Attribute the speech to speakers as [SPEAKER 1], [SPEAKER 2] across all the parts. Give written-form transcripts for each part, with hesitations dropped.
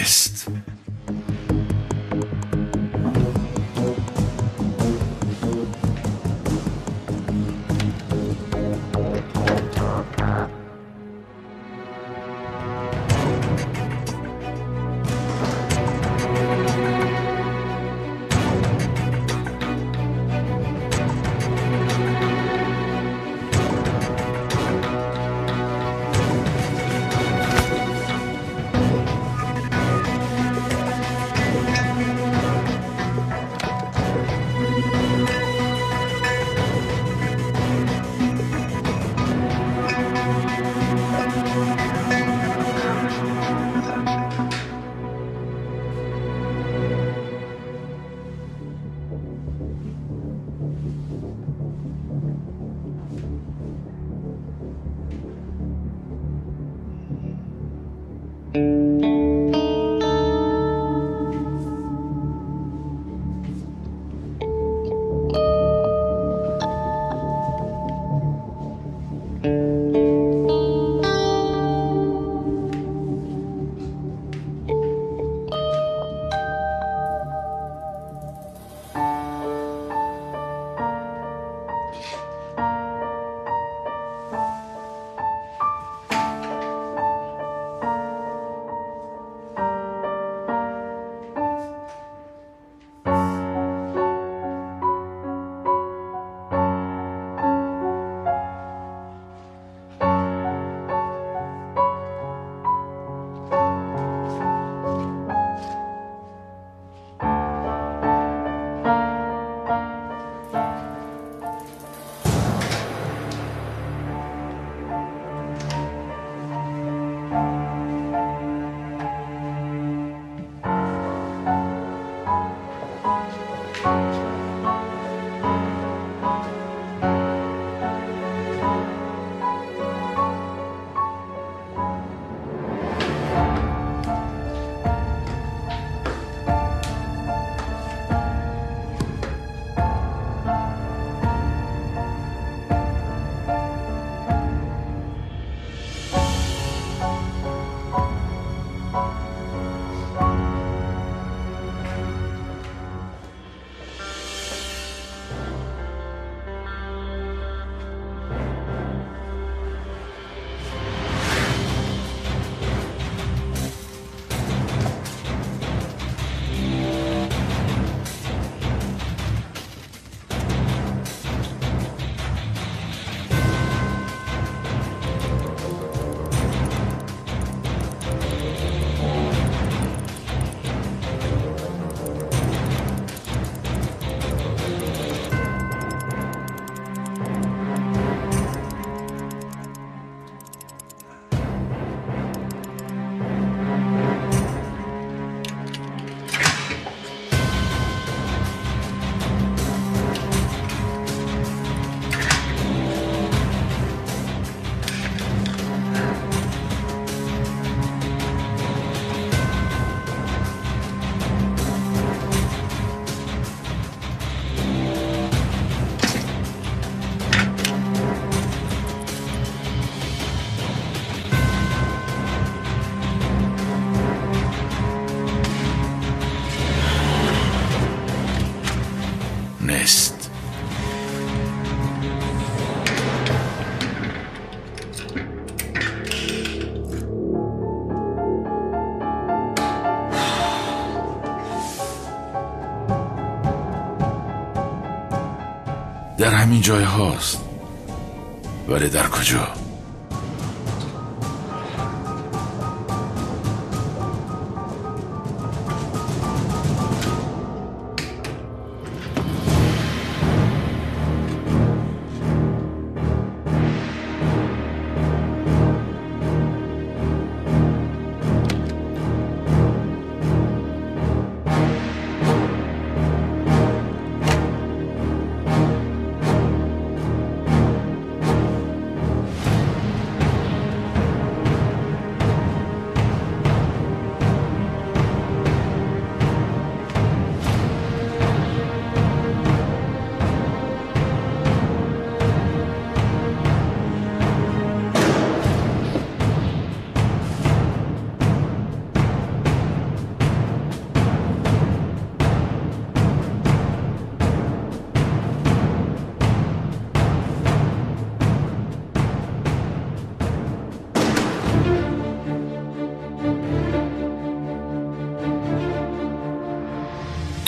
[SPEAKER 1] Нест. Нест. Дар ҳамин ҷой ҳаст, вале дар куҷо?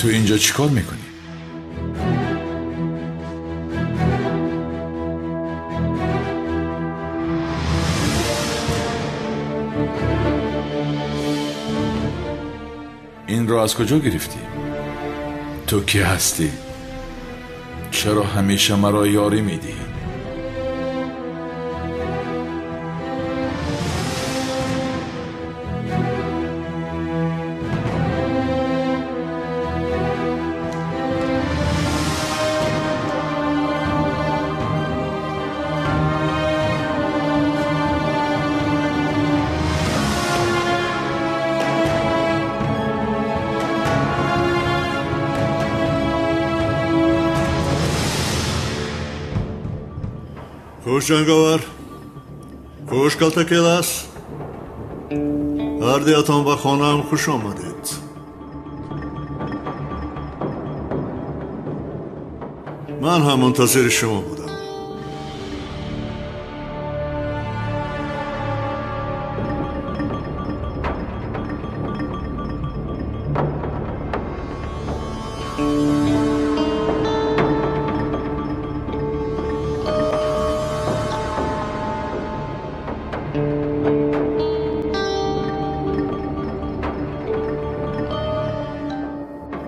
[SPEAKER 1] تو اینجا چیکار میکنی؟ این را از کجا گرفتی؟ تو کی هستی؟ چرا همیشه مرا یاری میدی؟
[SPEAKER 2] خوش جنگاور، خوش کلتکیلاس، هر به خانه‌ام خوش آمدید. من هم منتظر شما بودم.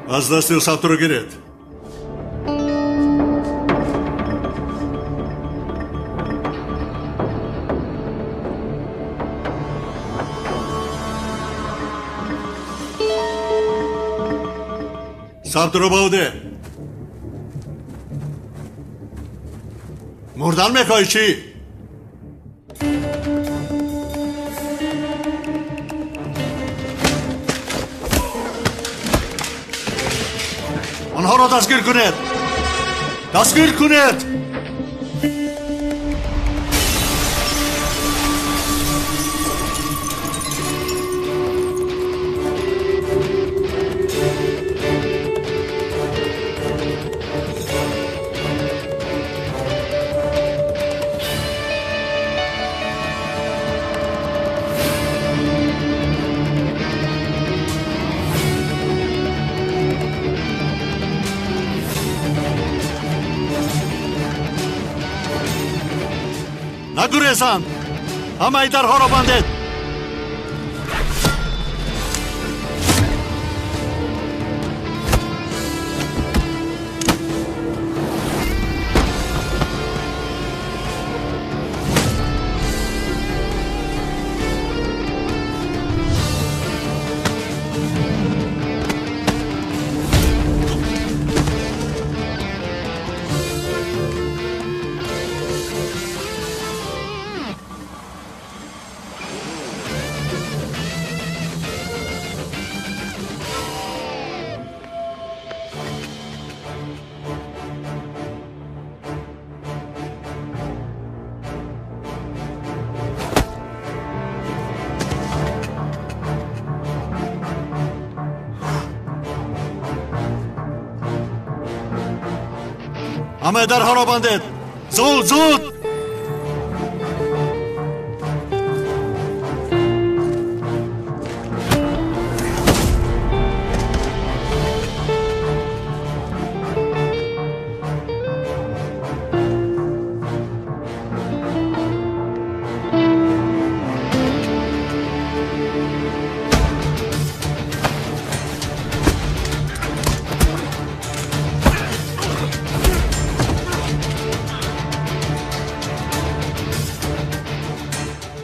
[SPEAKER 2] از دست ثبت رو گیرد. ثبت رو باوده. مردن میخوای چی؟ آنها را دستگیر کنید. دستگیر کنید. نگریزند، همه درها را بندید. همه درها را بندید. زود زود.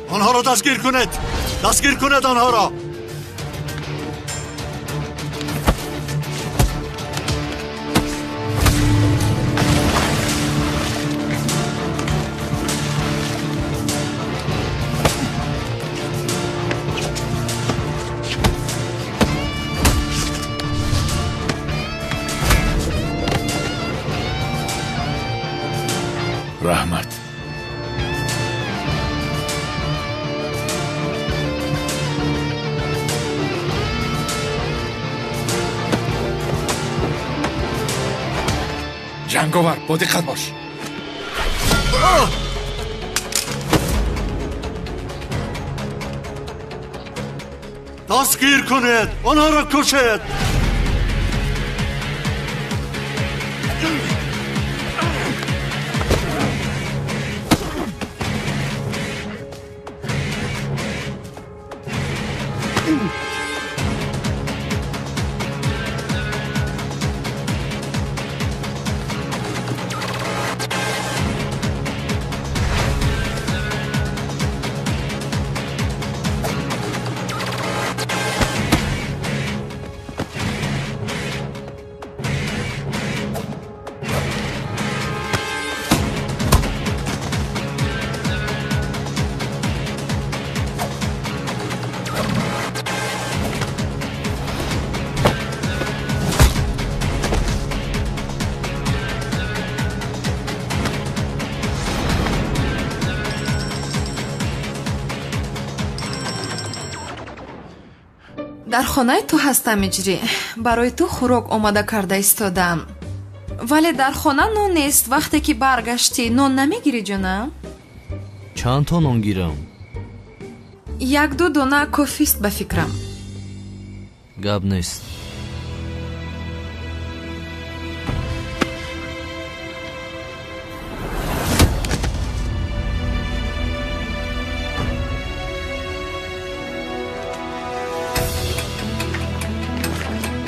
[SPEAKER 2] آنها را دستگیر کنید. دستگیر کنید آنها را.
[SPEAKER 1] رحمت. جنگاور، با دقت باش.
[SPEAKER 2] دستگیر کنید آنها را، کشید.
[SPEAKER 3] Дар хонаи ту ҳастам, Иҷрӣ. Барои ту хӯрок омода карда истодам. Вале дар хона нон нест. Вақте ки баргаштӣ, нон намегирӣ, ҷонам?
[SPEAKER 4] Чанд то нон гирам?
[SPEAKER 3] Як-ду дона кофист ба фикрам.
[SPEAKER 4] Гап нест.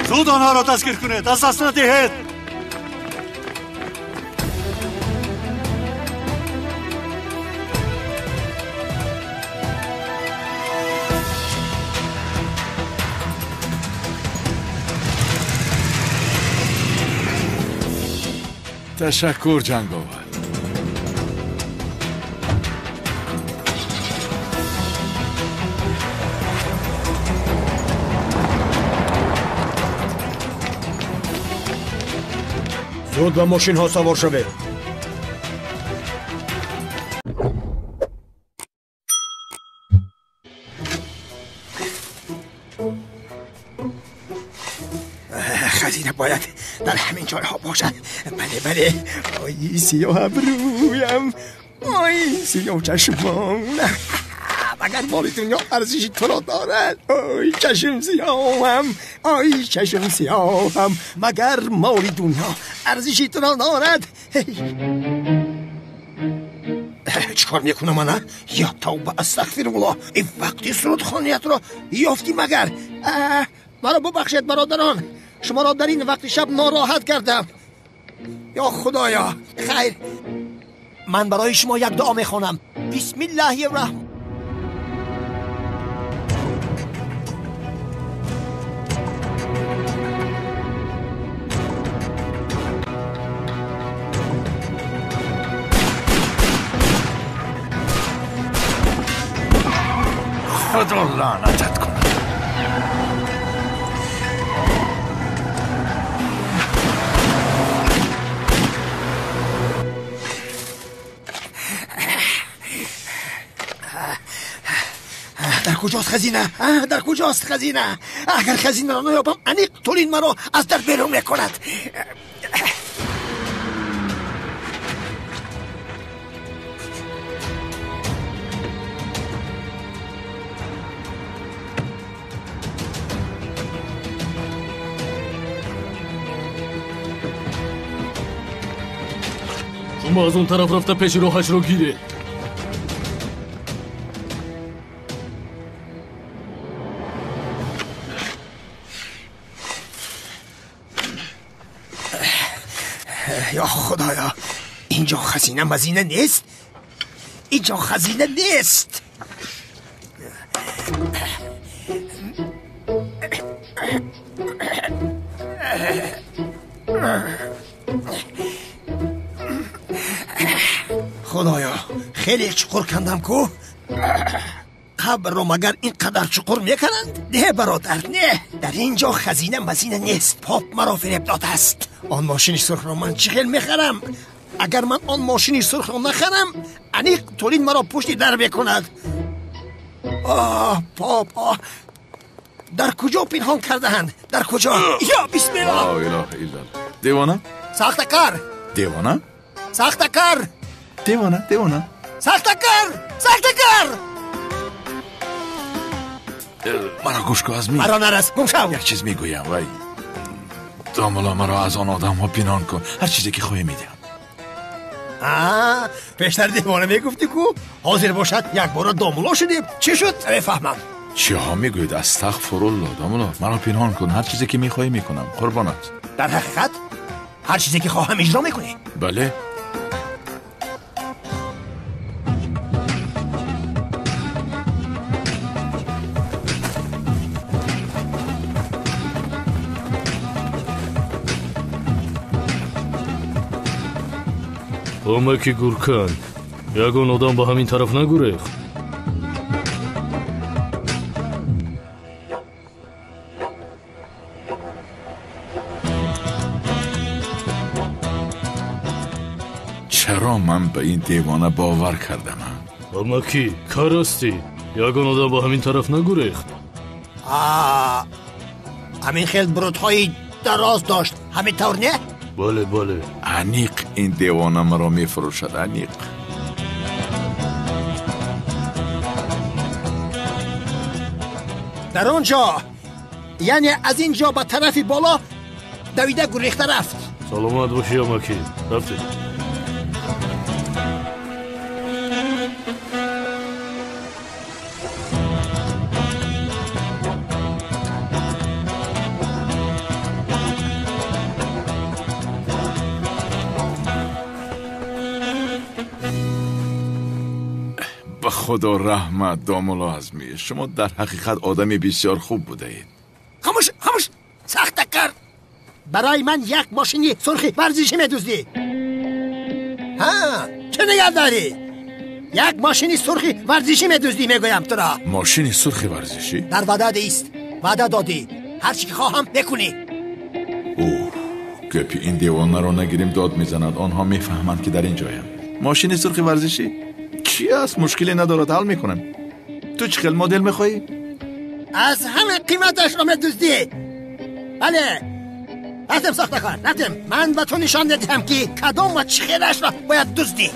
[SPEAKER 2] Зуд онҳоро дастгир кунед, аз даст надиҳед.
[SPEAKER 1] Ташаккур, ҷанговар.
[SPEAKER 5] Зуд ба мошинҳо савор шавед.
[SPEAKER 6] Хазина бояд дар ҳамин ҷойҳо бошад. Бале, бале. Ой, сиёҳ абрӯям, ой, сиёҳ чашмон. Магар моли дунё арзиши туро дорад? Ой, чашм сиёҳам, ой, чашм сиёҳам, магар моли дунё арзиши туро дорад? Чикор мекунам ана? Я тавба, астағфируллоҳ. Ин вақти сурудхониятро ёфтӣ магар? Маро бубахшед, бародарон, шуморо дар ин вақти шаб нороҳат кардам. Ё худоё, хайр, ман барои шумо як дуо мехонам. Бисмиллаҳи раҳмон.
[SPEAKER 1] Худо лаънатат кунад.
[SPEAKER 6] Дар куҷост хазина? Дар куҷост хазина? Агар хазинаро наёбам, аниқ Тулин маро аз дар берун мекунад.
[SPEAKER 7] Шумо аз он тараф рафта пеши роҳашро гиред.
[SPEAKER 6] Ё худоё, инҷо хазина мазина нест, инҷо хазина нест. Худоё, хеле чуқур кандам ку. Қабрро магар ин қадар чуқур мекунанд? Не, бародар, не. Дар ин ҷо хазина мазина нест. Поп маро фиреб додааст. Он мошини сурхро ман чӣ хел мехарам? Агар ман он мошини сурхро нахарам, аниқ Тулин маро пушти дар мекунад. Оҳ, поп, оҳ, дар куҷо пинҳон кардаанд? Дар куҷо? Ё бисмиллоҳ!
[SPEAKER 1] Ло илоҳа иллаллоҳ. Девона?
[SPEAKER 6] Сахтакар!
[SPEAKER 1] Девона?
[SPEAKER 6] Сахтакар!
[SPEAKER 1] Девона, девона.
[SPEAKER 6] Сахтакар! Сахтакар!
[SPEAKER 1] Маро гӯш кун, Азмин.
[SPEAKER 6] Маро нарас, гум шав.
[SPEAKER 1] Як чиз мегӯям, вай. Домулло, маро аз он одамҳо пинҳон кун. Ҳар чизе ки хоҳӣ медиҳам.
[SPEAKER 6] Пештар девона мегуфтӣ ку, ҳозир бошад якбора домулло шудем. Чӣ шуд? Намефаҳмам.
[SPEAKER 1] Чиҳо мегӯед? Астағфирулло. Домулло, маро пинҳон кун. Ҳар чизе ки мехоҳӣ мекунам. Қурбонат.
[SPEAKER 6] Дар ҳақиқат ҳар чизе ки хоҳам иҷро мекунӣ?
[SPEAKER 1] Бале.
[SPEAKER 7] Амаки Гуркан, ягон одам ба ҳамин тараф нагурехт?
[SPEAKER 1] Чаро ман ба ин девона бовар кардам?
[SPEAKER 7] Амаки, кар ҳастӣ? Ягон одам ба ҳамин тараф нагурехт?
[SPEAKER 6] Ҳамин хел брудҳои дароз дошт, ҳамин тавр не?
[SPEAKER 7] Бале, бале.
[SPEAKER 1] Аниқ ин девона маро мефурӯшад, аниқ.
[SPEAKER 6] Дар он ҷо, яъне аз ин ҷо ба тарафи боло давида гурехта рафт.
[SPEAKER 7] Саломат бошӣ, амаки. Рафтем.
[SPEAKER 1] Ба худо раҳмат, домулло Азмӣ. Шумо дар ҳақиқат одами бисёр хуб будаед.
[SPEAKER 6] Хомӯш, хомӯш, сахтакар. Барои ман як мошини сурхи варзишӣ медуздӣ. Ҳа, чӣ нигоҳ дорӣ? Як мошини сурхи варзишӣ медуздӣ, мегӯям туро.
[SPEAKER 1] Мошини сурхи варзишӣ?
[SPEAKER 6] Дар ваъда ист. Ваъда додӣ. Ҳар чӣ ки хоҳам мекунӣ.
[SPEAKER 1] Оҳ, гапи ин девонаро нагирем, дод мезанад. Онҳо мефаҳманд ки дар ин ҷоям. Мошини сурхи варзишӣ? Чӣ аст? Мушкиле надорад, ҳал мекунам. Ту чӣ хел модел мехоҳӣ?
[SPEAKER 6] Аз ҳама қиматашро медуздӣ. Бале, рафтем, сохтакор, рафтем. Ман ба ту нишон медиҳам ки кадом ва чӣ хелашро бояд дуздӣ.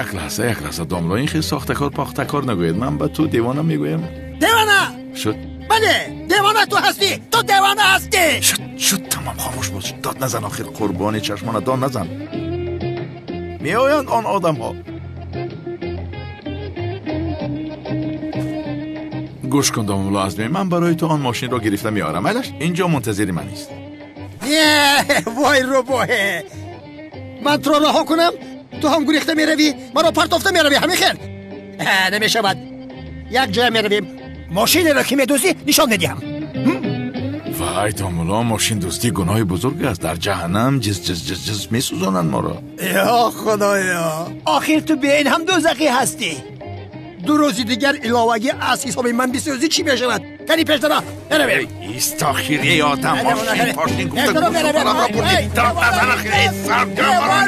[SPEAKER 1] Як лаҳза, як лаҳза, домло, ин хел сохтакор похтакор нагӯед. Ман ба ту девона мегӯям.
[SPEAKER 6] Девона?
[SPEAKER 1] Шуд.
[SPEAKER 6] Бале, девона ту ҳастӣ. Ту девона ҳастӣ.
[SPEAKER 1] Шуд, шуд, тамом, хомӯш бош. Дод назан, охир қурбони чашмона, дод назан. Меоянд он одамҳо. Гӯш кун, домулло Азмӣ, ман барои ту он мошинро гирифта меорам. Айлаш инҷо мунтазири ман ист.
[SPEAKER 6] Вой рӯбоҳе, ман туро раҳо кунам, ту ҳам гурехта меравӣ, маро партофта меравӣ. Ҳамин хел намешавад. Як ҷоя меравем, мошинеро ки медуздӣ нишон медиҳам.
[SPEAKER 1] Вай домулло, мошиндуздӣ гуноҳи бузург аст. Дар ҷаҳаннам ҷиз ҷиз ҷиз ҷиз месӯзонанд моро.
[SPEAKER 6] Ё худоё, охир ту бе ин ҳам дӯзахӣ ҳастӣ. Ду рӯзи дигар иловагӣ аз ҳисоби ман бисӯзӣ чӣ мешавад? Кани пештара меравем.
[SPEAKER 1] Ист охир, эй одам, мошин пошин гуфта гӯшро бурдӣ. Дод назан охир, эй саргамон.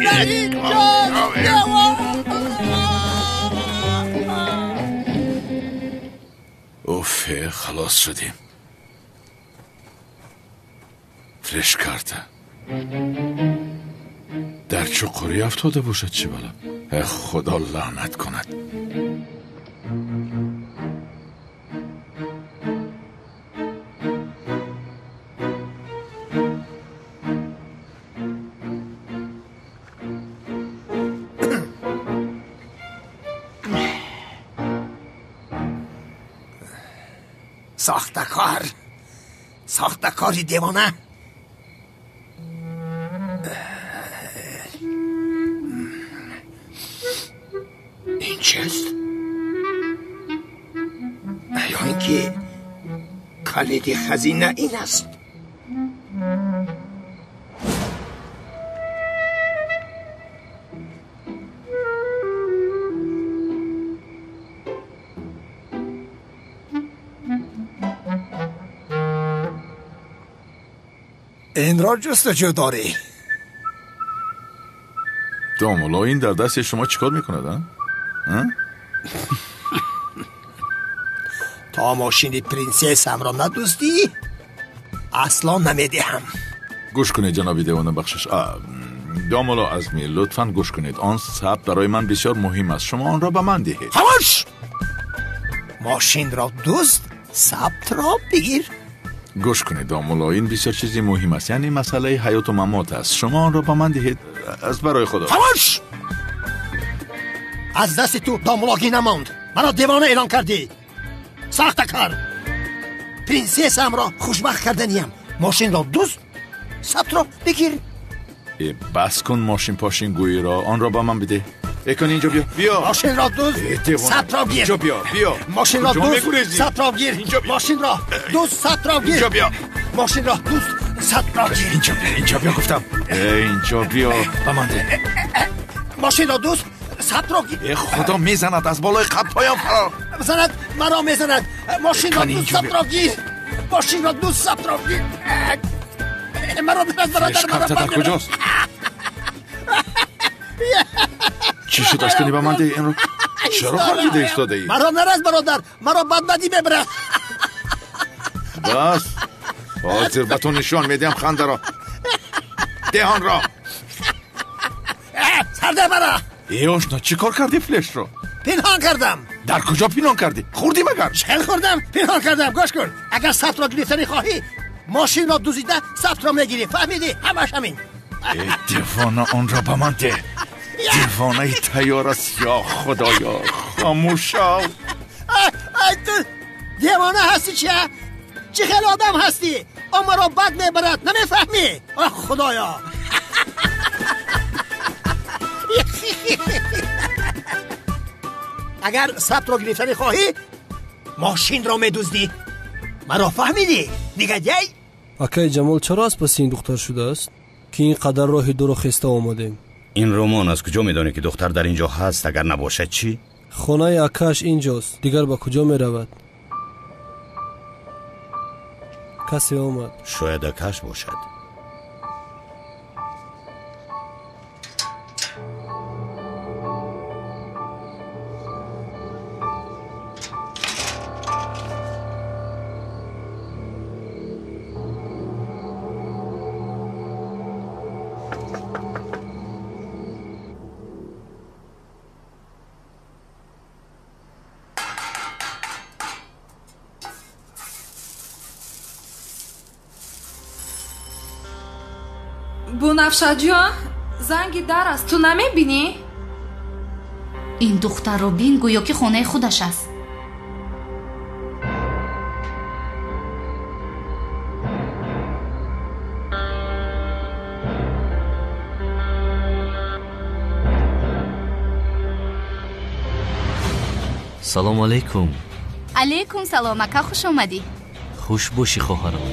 [SPEAKER 1] Уф, халос шудем. Флешкарта дар чуқурӣ афтода бошад, чӣ бала? Худо лаънат кунад.
[SPEAKER 6] Сохтакор, сохтакори девона. Ин чист? Ё ин ки калиди хазина ин аст? Инро ҷустуҷӯ дорӣ?
[SPEAKER 1] Домулло, ин дар дасти шумо чӣ кор мекунад?
[SPEAKER 6] То мошини принсессамро надуздӣ, асло намедиҳам.
[SPEAKER 1] Гӯш кунед, ҷаноби девона, бахшиш. Домулло Азмӣ, лутфан гӯш кунед. Он сабт барои ман бисёр муҳим аст. Шумо онро ба ман диҳед.
[SPEAKER 6] Хомӯш! Мошинро дузд, сабтро бигир.
[SPEAKER 1] Гӯш кунед домулло, ин бисёр чизи муҳим аст, яъне масъалаи ҳаёту мамот аст. Шумо онро ба ман диҳед аз барои Худо.
[SPEAKER 6] Хомӯш! Аз дасти ту домуллогӣ намонд. Маро девона эълон кардӣ. Сахтакар! Принсессаамро хушбахт карданиям. Мошинро дузд, сабтро бигир. Э,
[SPEAKER 1] бас кун мошин пошин гӯиро, онро ба ман бидеҳ. Экон инҷо биё, биё.
[SPEAKER 6] Мошинро дузд, сабтро гир.
[SPEAKER 1] Инҷо биё, биё.
[SPEAKER 6] Мошинро дузд, сабтро гир. Мошинро дузд, сабтро гир.
[SPEAKER 1] Инҷо биё.
[SPEAKER 6] Мошинро дузд, сабтро гир.
[SPEAKER 1] Инҷо биё, инҷо биё гуфтам. Э, инҷо биё, ба ман деҳ.
[SPEAKER 6] Мошинро дузд, сабтро гир.
[SPEAKER 1] Э, Худо мезанад аз болои қабпоям фаро.
[SPEAKER 6] Занад, маро мезанад. Мошинро дузд, сабтро гир. Мошинро дузд, сабтро гир. Маро бираз, бародар, маро.
[SPEAKER 1] Дар куҷост? Чӣ шуд? Аз кунӣ ба ман деҳ инро. Чаро хандида истодаӣ?
[SPEAKER 6] Маро нараз, бародар, маро бадбадӣ мебарад.
[SPEAKER 1] Бас, ҳозир ба ту нишон медиҳам хандаро. Деҳ онро.
[SPEAKER 6] Сарде мара.
[SPEAKER 1] Э, ошно, чӣ кор кардӣ флешро?
[SPEAKER 6] Пинҳон кардам.
[SPEAKER 1] Дар куҷо пинҳон кардӣ? Хӯрдӣ магар?
[SPEAKER 6] Чел хӯрдам, пинҳон кардам. Гӯш кун, агар сабтро гирифтанӣ хоҳӣ, мошинро дузида сабтро мегирӣ. Фаҳмидӣ? Ҳамаш ҳамин.
[SPEAKER 1] Э, девона, онро ба ман деҳ. Девонаи тайёр аст. Ё Худоё, хомӯш шав.
[SPEAKER 6] Ай, ту девона ҳастӣ чи? Чӣ хел одам ҳастӣ? О, маро бад мебарад, намефаҳмӣ? Оҳ, Худоё! Агар сабтро гирифтанӣ хоҳӣ, мошинро медуздӣ. Маро фаҳмидӣ, негодяй?
[SPEAKER 8] Акаи Ҷамол чаро аз паси ин духтар шудааст, ки ин қадар роҳи дуро хеста омадем?
[SPEAKER 9] Ин ромон аз куҷо медонӣ, ки духтар дар ин ҷо ҳаст? Агар набошад чӣ?
[SPEAKER 8] Хонаи акааш инҷост, дигар ба куҷо меравад? Касе омад.
[SPEAKER 9] Шояд акааш бошад.
[SPEAKER 3] Бунафшаҷон, занги дар аст, ту намебинӣ?
[SPEAKER 10] Ин духтарро бин, гӯё ки хонаи худаш аст.
[SPEAKER 4] Салому алайкум.
[SPEAKER 10] Алайкум салом, ака, хуш омадӣ.
[SPEAKER 4] Хуш бошӣ, хоҳарам.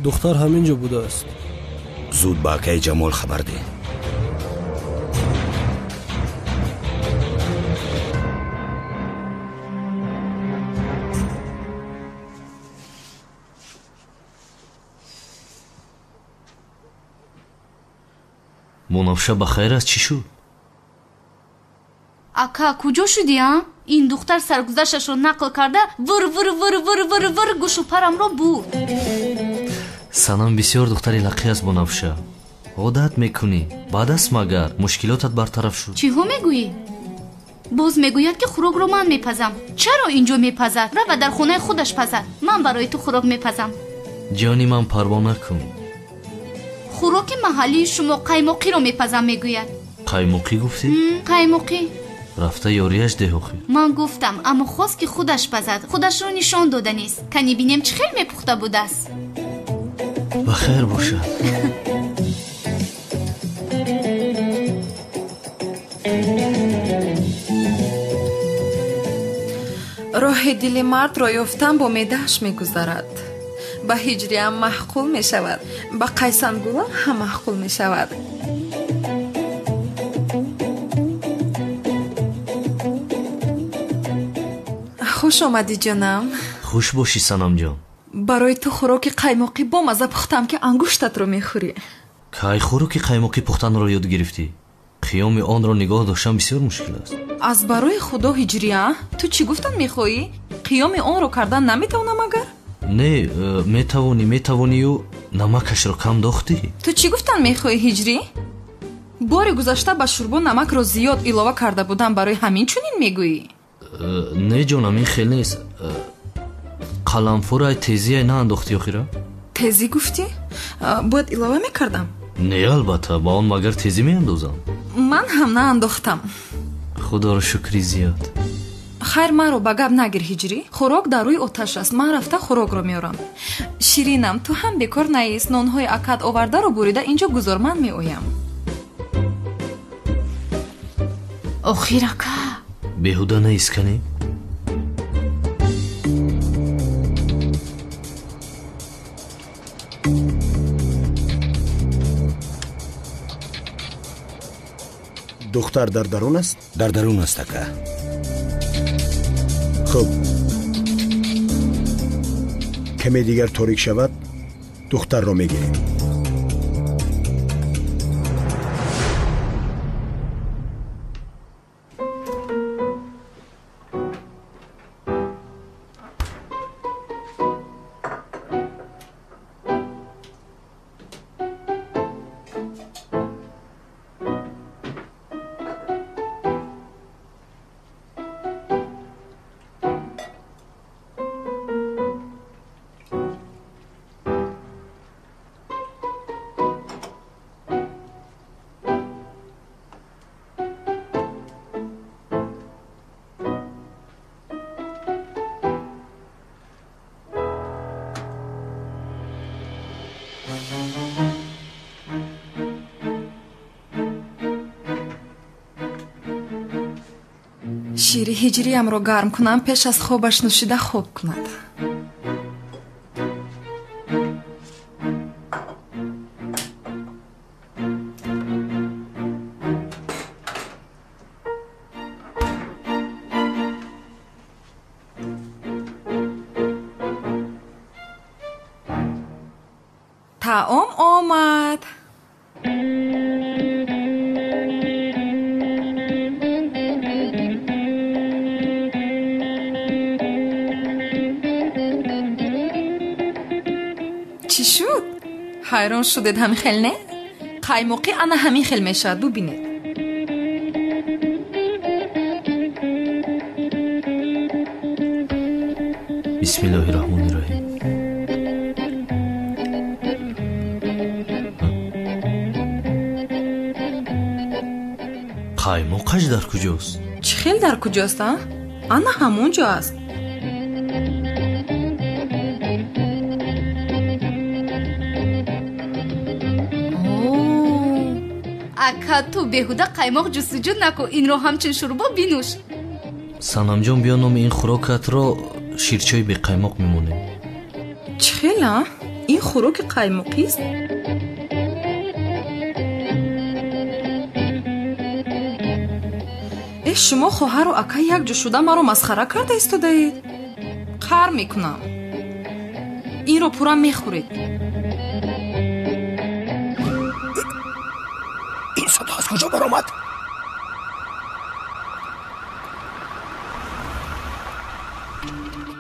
[SPEAKER 8] Духтар ҳамин ҷо будааст.
[SPEAKER 9] Зуд ба акаи Ҷамол хабар деҳ.
[SPEAKER 4] Мунавша, ба хайр аст, чӣ шуд?
[SPEAKER 10] Ака, куҷо шудӣ, а? Ин духтар саргузашташро нақл карда, выр выр выр выр выр выр гӯшу парамро бурд.
[SPEAKER 4] Санам бисёр духтари лақӣ аст, Бунавша, одат мекунӣ. Баъд аст магар мушкилотат бартараф шуд?
[SPEAKER 10] Чиҳо мегӯӣ? Боз мегӯяд, ки хӯрокро ман мепазам. Чаро инҷо мепазад? Рава, дар хонаи худаш пазад. Ман барои ту хӯрок мепазам.
[SPEAKER 4] Ҷони ман, парво накун.
[SPEAKER 10] Хӯроки маҳаллии шумо, қаймоқиро мепазам, мегӯяд.
[SPEAKER 4] Қаймоқӣ гуфтӣ?
[SPEAKER 10] Қаймоқӣ.
[SPEAKER 4] Рафта ёрияш деҳ охир.
[SPEAKER 10] Ман гуфтам, аммо хост, ки худаш пазад. Худашро нишон доданист. Кани бинем, чӣ хел мепухта будааст.
[SPEAKER 4] Ба хайр бошад.
[SPEAKER 3] Роҳи дили мардро ёфтан бо меъдааш мегузарад. Ба ҳиҷриам маъқул мешавад, ба қайсангулам ҳам маъқул мешавад. Хуш омадӣ, ҷонам.
[SPEAKER 4] Хуш бошӣ, Санамҷон.
[SPEAKER 3] Барои ту хӯроки қаймоқӣ бомазза пухтам, ки ангуштатро мехӯрӣ.
[SPEAKER 4] Кай хӯроки қаймоқӣ пухтанро ёд гирифтӣ? Қиёми онро нигоҳ доштан бисёр мушкил аст.
[SPEAKER 3] Аз барои Худо, ҳиҷрия, ту чӣ гуфтан мехоҳӣ? Қиёми онро кардан наметавонам агар?
[SPEAKER 4] Не, метавонӣ, метавонию намакашро кам дохтӣ.
[SPEAKER 3] Ту чӣ гуфтан мехоҳӣ, ҳиҷрӣ? Бори гузашта ба шӯрбо намакро зиёд илова карда будам, барои ҳамин чунин мегӯӣ?
[SPEAKER 4] Не ҷонам, ин хел нест. Қаламфурай тезиай наандохтӣ охира?
[SPEAKER 3] Тезӣ гуфтӣ? Бояд илова мекардам?
[SPEAKER 4] Не, албатта, ба он магар тезӣ меандозам?
[SPEAKER 3] Ман ҳам наандохтам.
[SPEAKER 4] Худоро шукри зиёд.
[SPEAKER 3] Хайр, маро ба гап нагир, Ҳиҷрӣ. Хӯрок дар рӯи оташ аст, ман рафта хӯрокро меорам. Ширинам, ту ҳам бекор наист. Нонҳои акад овардаро бурида инҷо гузор, ман меоям.
[SPEAKER 10] Охир ака,
[SPEAKER 4] беҳуда наист канӣ?
[SPEAKER 5] Духтар дар дарун аст?
[SPEAKER 9] Дар дарун аст, ака.
[SPEAKER 5] Хуб, каме дигар торик шавад, духтарро мегирем.
[SPEAKER 3] Шири ҳиҷриямро гарм кунам, пеш аз хобаш нӯшида хоб кунад. Таом омад. Чӣ шуд? Ҳайрон шудед ҳамин хел, не? Қаймоқӣ ана ҳамин хел мешавад, бубинед.
[SPEAKER 4] Бисмиллоҳи раҳмони раҳим. Қаймоқаш дар куҷост?
[SPEAKER 3] Чӣ хел дар куҷост, а? Ана ҳамон ҷо аст.
[SPEAKER 10] Ака, ту беҳуда қаймоқ ҷустуҷӯ накун, инро ҳамчун шӯрбо бинӯш.
[SPEAKER 4] Санамҷон, биё номи ин хӯрокатро ширчои беқаймоқ мемонем.
[SPEAKER 3] Чӣ хел, а? Ин хӯроки қаймоқист? Э, шумо хоҳару ака якҷо шуда маро масхара карда истодаед? Қар мекунам. Инро пурра мехӯред.
[SPEAKER 6] Ин садо аз куҷо баромад?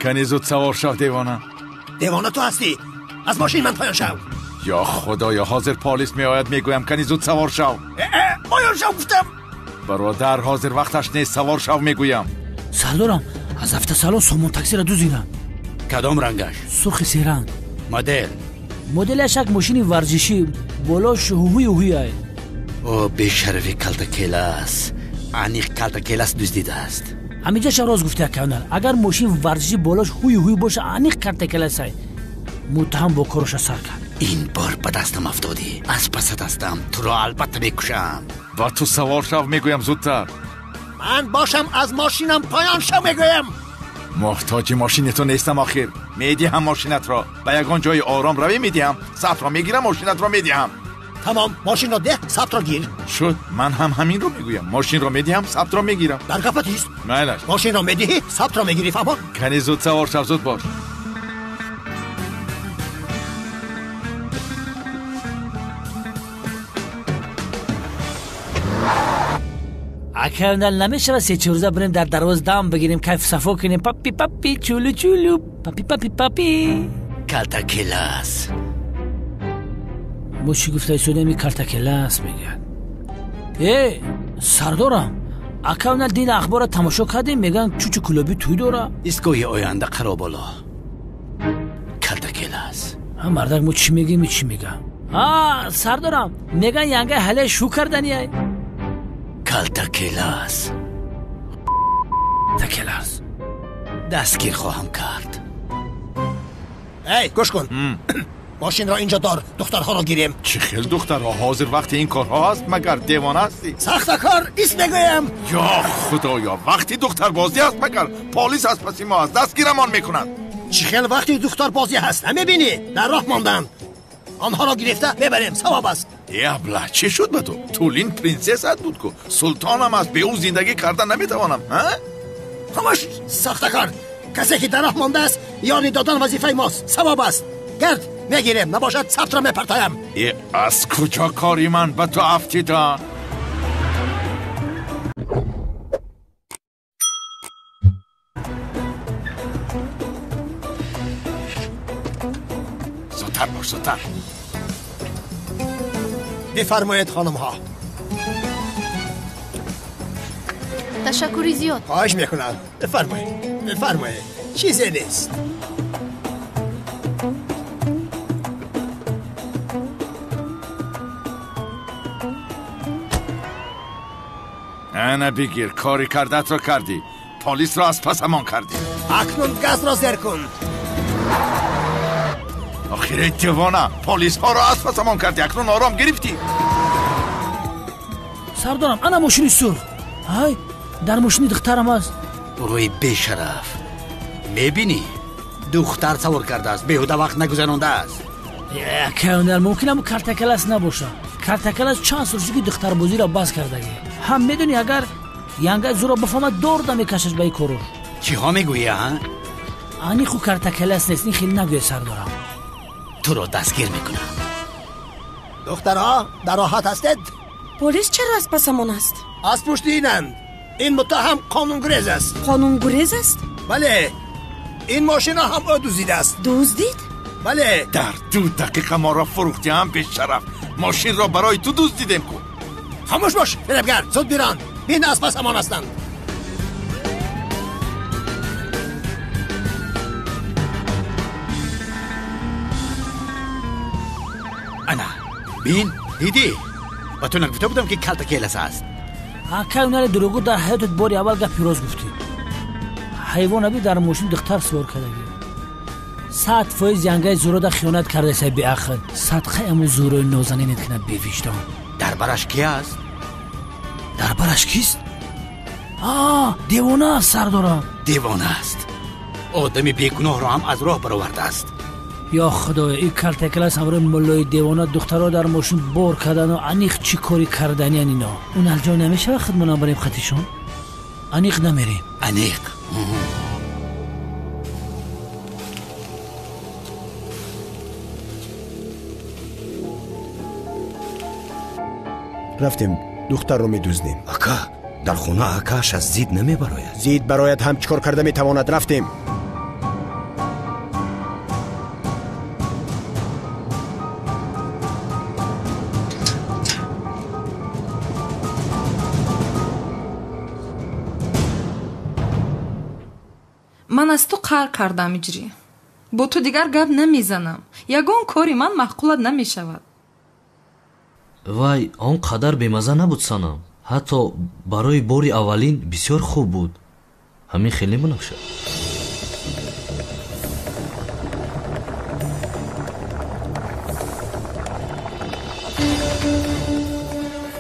[SPEAKER 1] Кани зуд савор шав, девона.
[SPEAKER 6] Девона ту ҳастӣ. Аз мошин ман поён шав.
[SPEAKER 1] Ё худоё, ҳозир полис меояд, мегӯям кани зуд савор шав.
[SPEAKER 6] Поён шав гуфтам.
[SPEAKER 1] Бародар, ҳозир вақташ нест, савор шав мегӯям.
[SPEAKER 11] Сардорам, аз автосалон сомон таксиро дуздидам.
[SPEAKER 9] Кадом рангаш?
[SPEAKER 11] Сурхи серанг.
[SPEAKER 9] Модел?
[SPEAKER 11] Моделаш як мошини варзишӣ, болош ҳуҳуи ҳуяй.
[SPEAKER 9] О, бешарафи калтакелас. Аниқ калтакелас дуздидааст.
[SPEAKER 11] Ҳамиҷаша рост гуфта, канал. Агар мошин варзишӣ болош ҳуи ҳуй боша, аниқ калтакеласай. Муттаҳам бо короша сар кард.
[SPEAKER 9] Ин бор ба дастам афтодӣ. Аз пасат ҳастам, туро албатта мекушам.
[SPEAKER 1] Ва ту савор шав мегӯям зудтар.
[SPEAKER 6] Ман бошам аз мошинам поён шав мегӯям.
[SPEAKER 1] Муҳтоҷи мошини ту нестам охир. Медиҳам мошинатро. Ба ягон ҷои ором равӣ медиҳам. Сабтро мегирам, мошинатро медиҳам.
[SPEAKER 6] Тамом, мошинро деҳ, сабтро гир.
[SPEAKER 1] Шуд, ман ҳам ҳаминро мегӯям. Мошинро медиҳам, сабтро мегирам.
[SPEAKER 6] Дар гапат ист.
[SPEAKER 1] Майлаш.
[SPEAKER 6] Мошинро медиҳӣ, сабтро мегирӣ, фаҳмо?
[SPEAKER 1] Кани зуд савор шав, зуд бош.
[SPEAKER 11] Ака, намешава се-чор рӯза бирем дар дарвоз дам бигирем, кайф сафо кунем. Папи папи чулу чулу, папи папи папи.
[SPEAKER 9] Калтакелас.
[SPEAKER 11] Мо чӣ гуфта истодем, ин калтакелас мегӯяд. Э, сардорам, ака на дин ахбора тамошо кардем, мегӯянд чучу кулоби тӯй дора.
[SPEAKER 9] Истгоҳи оянда қаро боло. Калтакелас.
[SPEAKER 11] Ҳа, мардак, мо чӣ мегӯем, чӣ мегӯям? А, сардорам, мегӯянд янга ҳале шу карданиай.
[SPEAKER 9] Калтакелас.
[SPEAKER 11] Такелас.
[SPEAKER 9] Дастгир хоҳам кард.
[SPEAKER 6] Эй, гӯш кун. Мошинро инҷо дор, духтарҳоро гирем.
[SPEAKER 1] Чӣ хел духтарҳо? Ҳозир вақти ин корҳо аст, магар девона ҳастӣ?
[SPEAKER 6] Сахтакор, ист мегӯям.
[SPEAKER 1] Ё худоё, вақти духтарбозӣ аст, магар полис аз паси мо аст, дастгирамон мекунад.
[SPEAKER 6] Чӣ хел вақти духтарбозӣ ҳаст, намебинӣ? Дар роҳ монданд. Онҳоро гирифта мебарем, савоб аст.
[SPEAKER 1] Э, абла, чӣ шуд ба ту? Тулин принсессат буд ку, султонам аст, бе ӯ зиндагӣ карда наметавонам, ҳа?
[SPEAKER 6] Хомӯш, сахтакор. Касе ки дар роҳ мондааст, ёри додан вазифаи мост, савоб аст. Гард, мегирем, набошад сабтро мепартоям.
[SPEAKER 1] Э, аз куҷо кори ман ба ту афтида? Зудтар бош, зудтар.
[SPEAKER 6] Бифармоед, хонумҳо.
[SPEAKER 10] Ташаккури зиёд.
[SPEAKER 6] Хоҳиш мекунам. Бифармоед, бифармоед. Чизе нест.
[SPEAKER 1] Ана бигир, кори кардатро кардӣ. Полисро аз пасамон кардӣ.
[SPEAKER 6] Акнун газро зер кун.
[SPEAKER 1] Охир, эй девона, полисҳоро аз пасамон кардӣ, акнун ором гирифтӣ.
[SPEAKER 11] Сардорам, ана мошини сурх. Ҳай, дар мошини духтарам аст.
[SPEAKER 9] Рӯи бешараф. Мебинӣ? Духтар савор кардааст, беҳуда вақт нагузарондааст.
[SPEAKER 11] Акаунар, мумкин ҳам картакалас набошад. Картакалас чанд сол шуд, ки духтарбозиро бас кардагӣ. Ҳам медонӣ, агар янга зуро бифаҳмад, дорда мекашаш ба ин корор.
[SPEAKER 9] Чиҳо мегӯӣ, а?
[SPEAKER 11] Ани ху картакалас нест, ин хеле нагӯя, сардорам.
[SPEAKER 9] Туро дастгир мекунам.
[SPEAKER 6] Духтарҳо, дар роҳат ҳастед?
[SPEAKER 12] Полис чаро аз пасамон аст?
[SPEAKER 6] Аз пушти инанд. Ин муттаҳам қонунгурез аст.
[SPEAKER 12] Қонунгурез аст?
[SPEAKER 6] Бале, ин мошинро ҳам ӯ дуздидааст.
[SPEAKER 12] Дуздид?
[SPEAKER 6] Бале.
[SPEAKER 1] Дар 2 дақиқа моро фурӯхтӣ, ҳам бешараф. Мошинро барои ту дуздидем ку.
[SPEAKER 6] Хомӯш бош, фиребгар, зуд биран. Бин, аз пасамон ҳастанд.
[SPEAKER 9] Ана, бин, дидӣ? Ба ту нагуфта будам, ки калтакелас аст?
[SPEAKER 11] Акай унари дурӯғгӯ, дар ҳаётат бори аввал гапи рост гуфтӣ. Ҳайвон аби дар мошин духтар сувор кардагӣ. 100% янгаи зурода хиёнат кардасай, беақл. Садқаи аму зурои нозанинет кунад, бевиҷдон.
[SPEAKER 9] Дар бараш ки аст?
[SPEAKER 11] Дар бараш кист? А, девона аст, сардорам.
[SPEAKER 9] Девона аст. Одами бегуноҳро ҳам аз роҳ баровардааст.
[SPEAKER 11] Ё худоё, ин калтакалас ҳамроҳи муллои девона духтарро дар мошин бор кардану аниқ чӣ кори карданиян ино. Он алҷо намешавад, худмонам барем хатишон? Аниқ намерем.
[SPEAKER 9] Аниқ.
[SPEAKER 5] Рафтем, духтарро медуздем.
[SPEAKER 13] Ака, дар хона акааш аз зид намебарояд.
[SPEAKER 5] Зид барояд ҳам чӣ кор карда метавонад? Рафтем.
[SPEAKER 3] Ман аз ту қаҳр кардам, иҷрӣ. Бо ту дигар гап намезанам. Ягон кори ман маъқулат намешавад.
[SPEAKER 4] Вай, он қадар бемаза набуд, санам. Ҳатто барои бори аввалин бисёр хуб буд. Ҳамин хеле мунавша.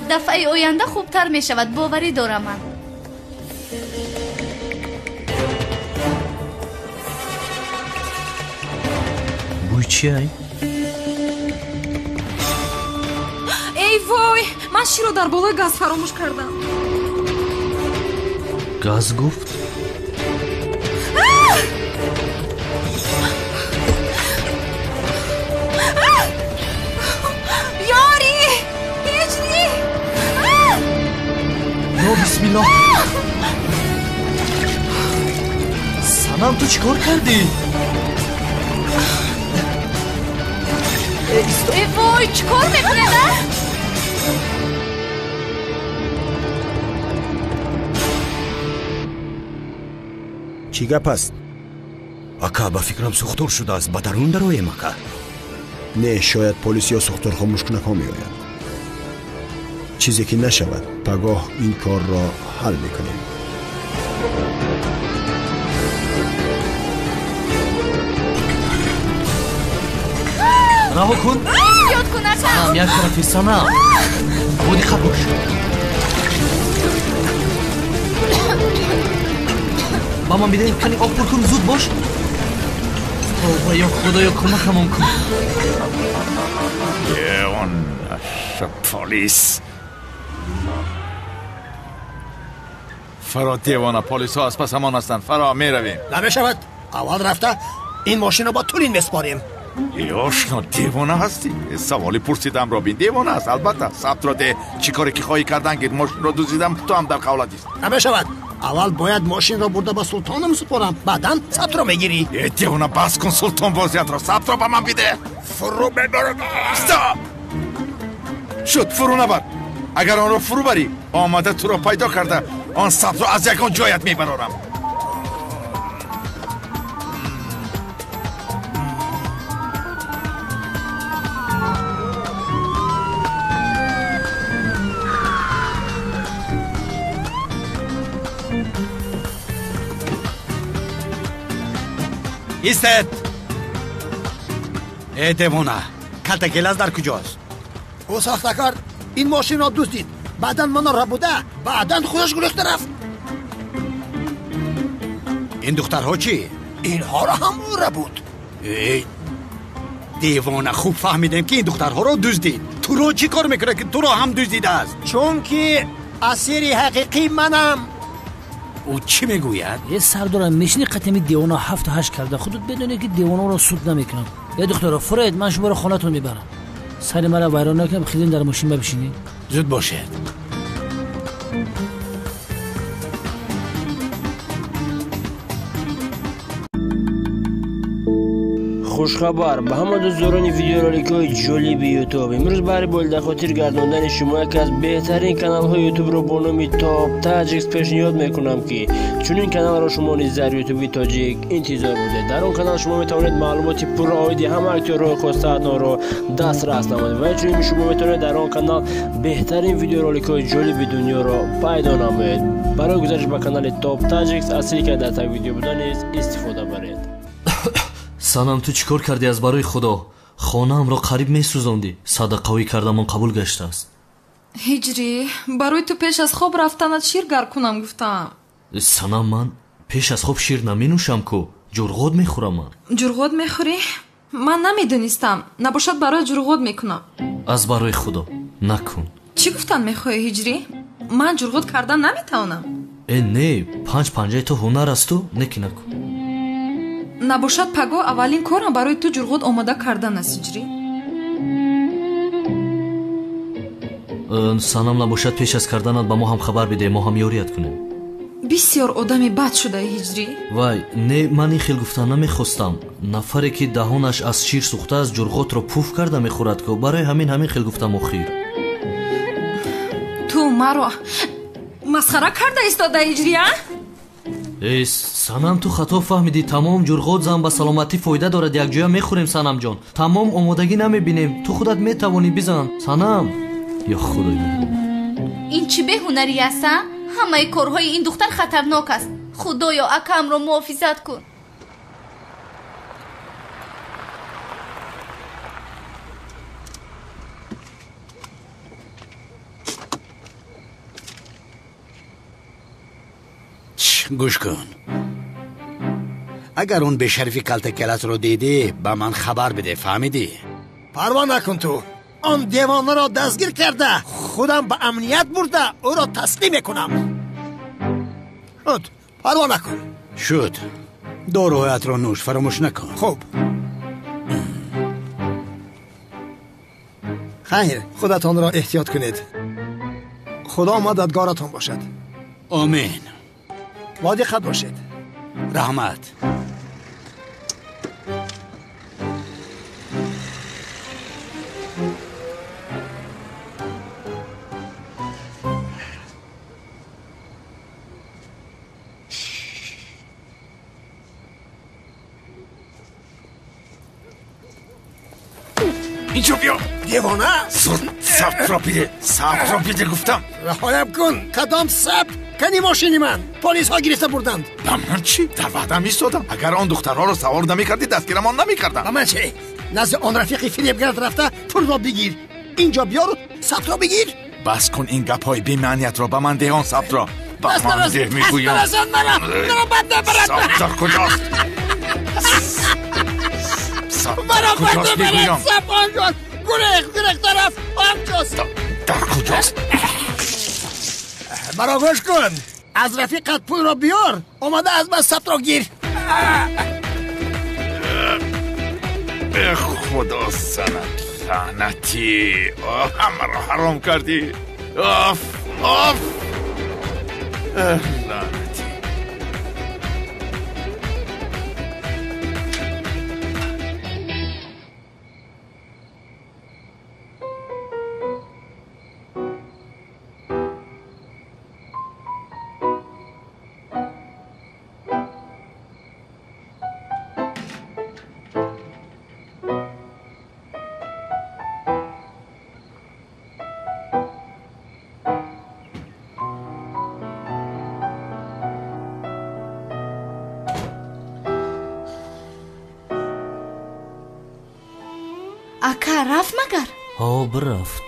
[SPEAKER 10] Дафъаи оянда хубтар мешавад, боварӣ дорам ман.
[SPEAKER 4] Бӯй чиай?
[SPEAKER 3] Эй вой, ман широ дар болои газ фаромӯш кардам.
[SPEAKER 4] Газ гуфт?
[SPEAKER 3] Ёрӣ! Ҳиҷрӣ!
[SPEAKER 4] Ё бисмиллоҳ! Санам, ту чӣ кор кардӣ?
[SPEAKER 10] Э вой, чӣ кор мекунед, а?
[SPEAKER 5] Чӣ гап аст?
[SPEAKER 13] Ака, ба фикрам сӯхтор шудааст. Ба дарун дароем, ака.
[SPEAKER 5] Не, шояд полис ё сӯхтор хомӯшкунакҳо меоянд. Чизе ки нашавад, пагоҳ ин корро ҳал мекунем.
[SPEAKER 4] Раҳо кун.
[SPEAKER 10] Ёд кун, ака.
[SPEAKER 4] Санам, як тарафи санам. Бо диққат бош. Ба ман бидеҳ, кани об пур кун, зуд бош. Тавба, ё Худоё, кӯмакамон кун.
[SPEAKER 1] Он полис. Фаро девона, полисҳо аз пасамон ҳастанд. Фаро, меравем.
[SPEAKER 6] Намешавад. Аввал рафта ин мошинро ба Тулин месупорем.
[SPEAKER 1] Ошно, девона ҳастӣ? Саволи пурсидамро бин. Девона аст, албатта. Сабтро де, чӣ коре ки хоҳӣ кардан гир. Мошинро дуздидам, ту ҳам дар қавлат ист.
[SPEAKER 6] Намешавад. Аввал бояд мошинро бурда ба султонам супорам, баъдан сабтро мегирӣ.
[SPEAKER 1] Э, девона, бас кун султон бозиятро. Сабтро ба ман биде. Фурӯ мебарам. Стоп! Шуд, фурӯ набар. Агар онро фурӯ барӣ, омада туро пайдо карда, он сабтро аз ягон ҷоят мебарорам.
[SPEAKER 9] Истед! Э, девона, калтакелаз дар куҷост?
[SPEAKER 6] Ӯ сохтакор ин мошинро дуздид, баъдан маро рабуда, баъдан худаш гурехта рафт.
[SPEAKER 9] Ин духтарҳо чӣ?
[SPEAKER 6] Инҳоро ҳам ӯ рабуд.
[SPEAKER 9] Эй девона, хуб фаҳмидем ки ин духтарҳоро дуздид. Туро чӣ кор мекунад ки туро ҳам дуздидааст?
[SPEAKER 6] Чунки асири ҳақиқӣ манам.
[SPEAKER 9] Ӯ чӣ мегӯяд?
[SPEAKER 11] Е сардорам, мешини қатами девона 7-8 карда. Худут медонӣ ки девонаро суд намекунам. Е духтаро, фуред, ман шуморо хонатон мебарам. Сари маро вайрон накунам, хизин дар мошин бишинед.
[SPEAKER 9] Зуд бошед.
[SPEAKER 14] Хушхабар ба ҳама дӯстдорони видеороликҳои ҷолиби Ютуб. Имрӯз баҳри болидахотир гардондани шумо яке аз беҳтарин каналҳои Ютубро бо номи Топ Таҷикс пешниҳод мекунам, ки чунин каналро шумо низ дар Ютуби тоҷик интизор будед. Дар он канал шумо метавонед маълумоти пурра оиди ҳама актёрҳои хостаатонро дастрас намоед ва инчунин шумо метавонед дар он канал беҳтарин видеороликҳои ҷолиби дунёро пайдо намоед. Барои гузариш ба канали Топ Таҷикс аз ссилкаи дар таг видео буда низ истифода баред.
[SPEAKER 4] Санам, ту чӣ кор кардӣ аз барои Худо? Хонаамро қариб месӯзондӣ. Садақавӣ кардамон қабул гаштааст.
[SPEAKER 3] Ҳиҷрӣ, барои ту пеш аз хоб рафтанат шир гарм кунам гуфтам.
[SPEAKER 4] Санам, ман пеш аз хоб шир наменӯшам ку, ҷурғот мехӯрам ман.
[SPEAKER 3] Ҷурғот мехӯрӣ? Ман намедонистам. Набошад барои ҷурғот мекунам.
[SPEAKER 4] Аз барои Худо накун.
[SPEAKER 3] Чӣ гуфтан мехоҳӣ, ҳиҷрӣ? Ман ҷурғот кардан наметавонам.
[SPEAKER 4] Э, не, панҷ панҷаи ту ҳунар асту, неки накун.
[SPEAKER 3] Набошад пагоҳ аввалин корам барои ту ҷурғот омода кардан аст, ҳиҷрӣ.
[SPEAKER 4] Санам, набошад пеш аз карданат ба мо ҳам хабар бидеҳ, мо ҳам ёрият кунем.
[SPEAKER 3] Бисёр одами бад шудаи, ҳиҷрӣ.
[SPEAKER 4] Вай, не, ман ин хел гуфта намехостам. Нафаре ки даҳонаш аз шир сӯхтааст, ҷурғотро пуф карда мехӯрад ку. Барои ҳамин хел гуфтам охир.
[SPEAKER 3] Ту маро масхара карда истода, ҳиҷрӣ, а?
[SPEAKER 4] Эй санам, ту хато фаҳмидӣ. Тамом, ҷурғот зан ба саломатӣ фоида дорад. Якҷоя мехӯрем, санамҷон. Тамом, омодагӣ намебинем. Ту худат метавонӣ, бизан. Санам, ё Худои меҳрубон.
[SPEAKER 10] Ин чӣ беҳунарӣ аст, а? Ҳамаи корҳои ин духтар хатарнок аст. Худоё, акамро муҳофизат кун.
[SPEAKER 9] Гӯш кун, агар он бешарифи калтакеласро дидӣ, ба ман хабар биде, фаҳмидӣ?
[SPEAKER 6] Парво накун ту. Он девонаро дастгир карда, худам ба амният бурда, ӯро таслим мекунам. Шуд, парво накун.
[SPEAKER 9] Шуд, доруҳоятро нӯш, фаромӯш накун.
[SPEAKER 6] Хуб. Хайр, худатонро эҳтиёт кунед. Худо мададгоратон бошад.
[SPEAKER 9] Омин.
[SPEAKER 6] Бо диққат бошед.
[SPEAKER 9] Раҳмат.
[SPEAKER 1] Инҷо биё.
[SPEAKER 6] Девона?
[SPEAKER 1] Зуд сабтро биде, сабтро биде гуфтам.
[SPEAKER 6] Раҳоям кун. Кадом сабт? Кани мошини ман? Полисҳо гирифта бурданд.
[SPEAKER 1] Ба ман чӣ? Дар ваъдам истодам. Агар он духтарҳоро савор намекардӣ, дастгирамон намекардам.
[SPEAKER 6] Ба ман чӣ? Назди он рафиқи фиребгард рафта пулро бигир. Инҷо биёру сабтро бигир.
[SPEAKER 1] Бас кун ин гапҳои бемаъниятро. Ба ман деҳ он сабтро. Ба ман деҳ мегӯям. Сабт дар куҷост? Сабт дар куҷост мегӯям?
[SPEAKER 6] Сабт онҷост. Гурехт, гурехта рафт. Онҷост.
[SPEAKER 1] Дар куҷост?
[SPEAKER 6] Маро гӯш кун. Аз рафиқат пулро биёр, омада аз ман сабтро гир.
[SPEAKER 1] Э худо, санат лаънатӣ, ҳамаро ҳаром кардӣ. Оф, оф, лаънатӣ.
[SPEAKER 10] Ака, рафт магар?
[SPEAKER 4] Ҳо, бирафт.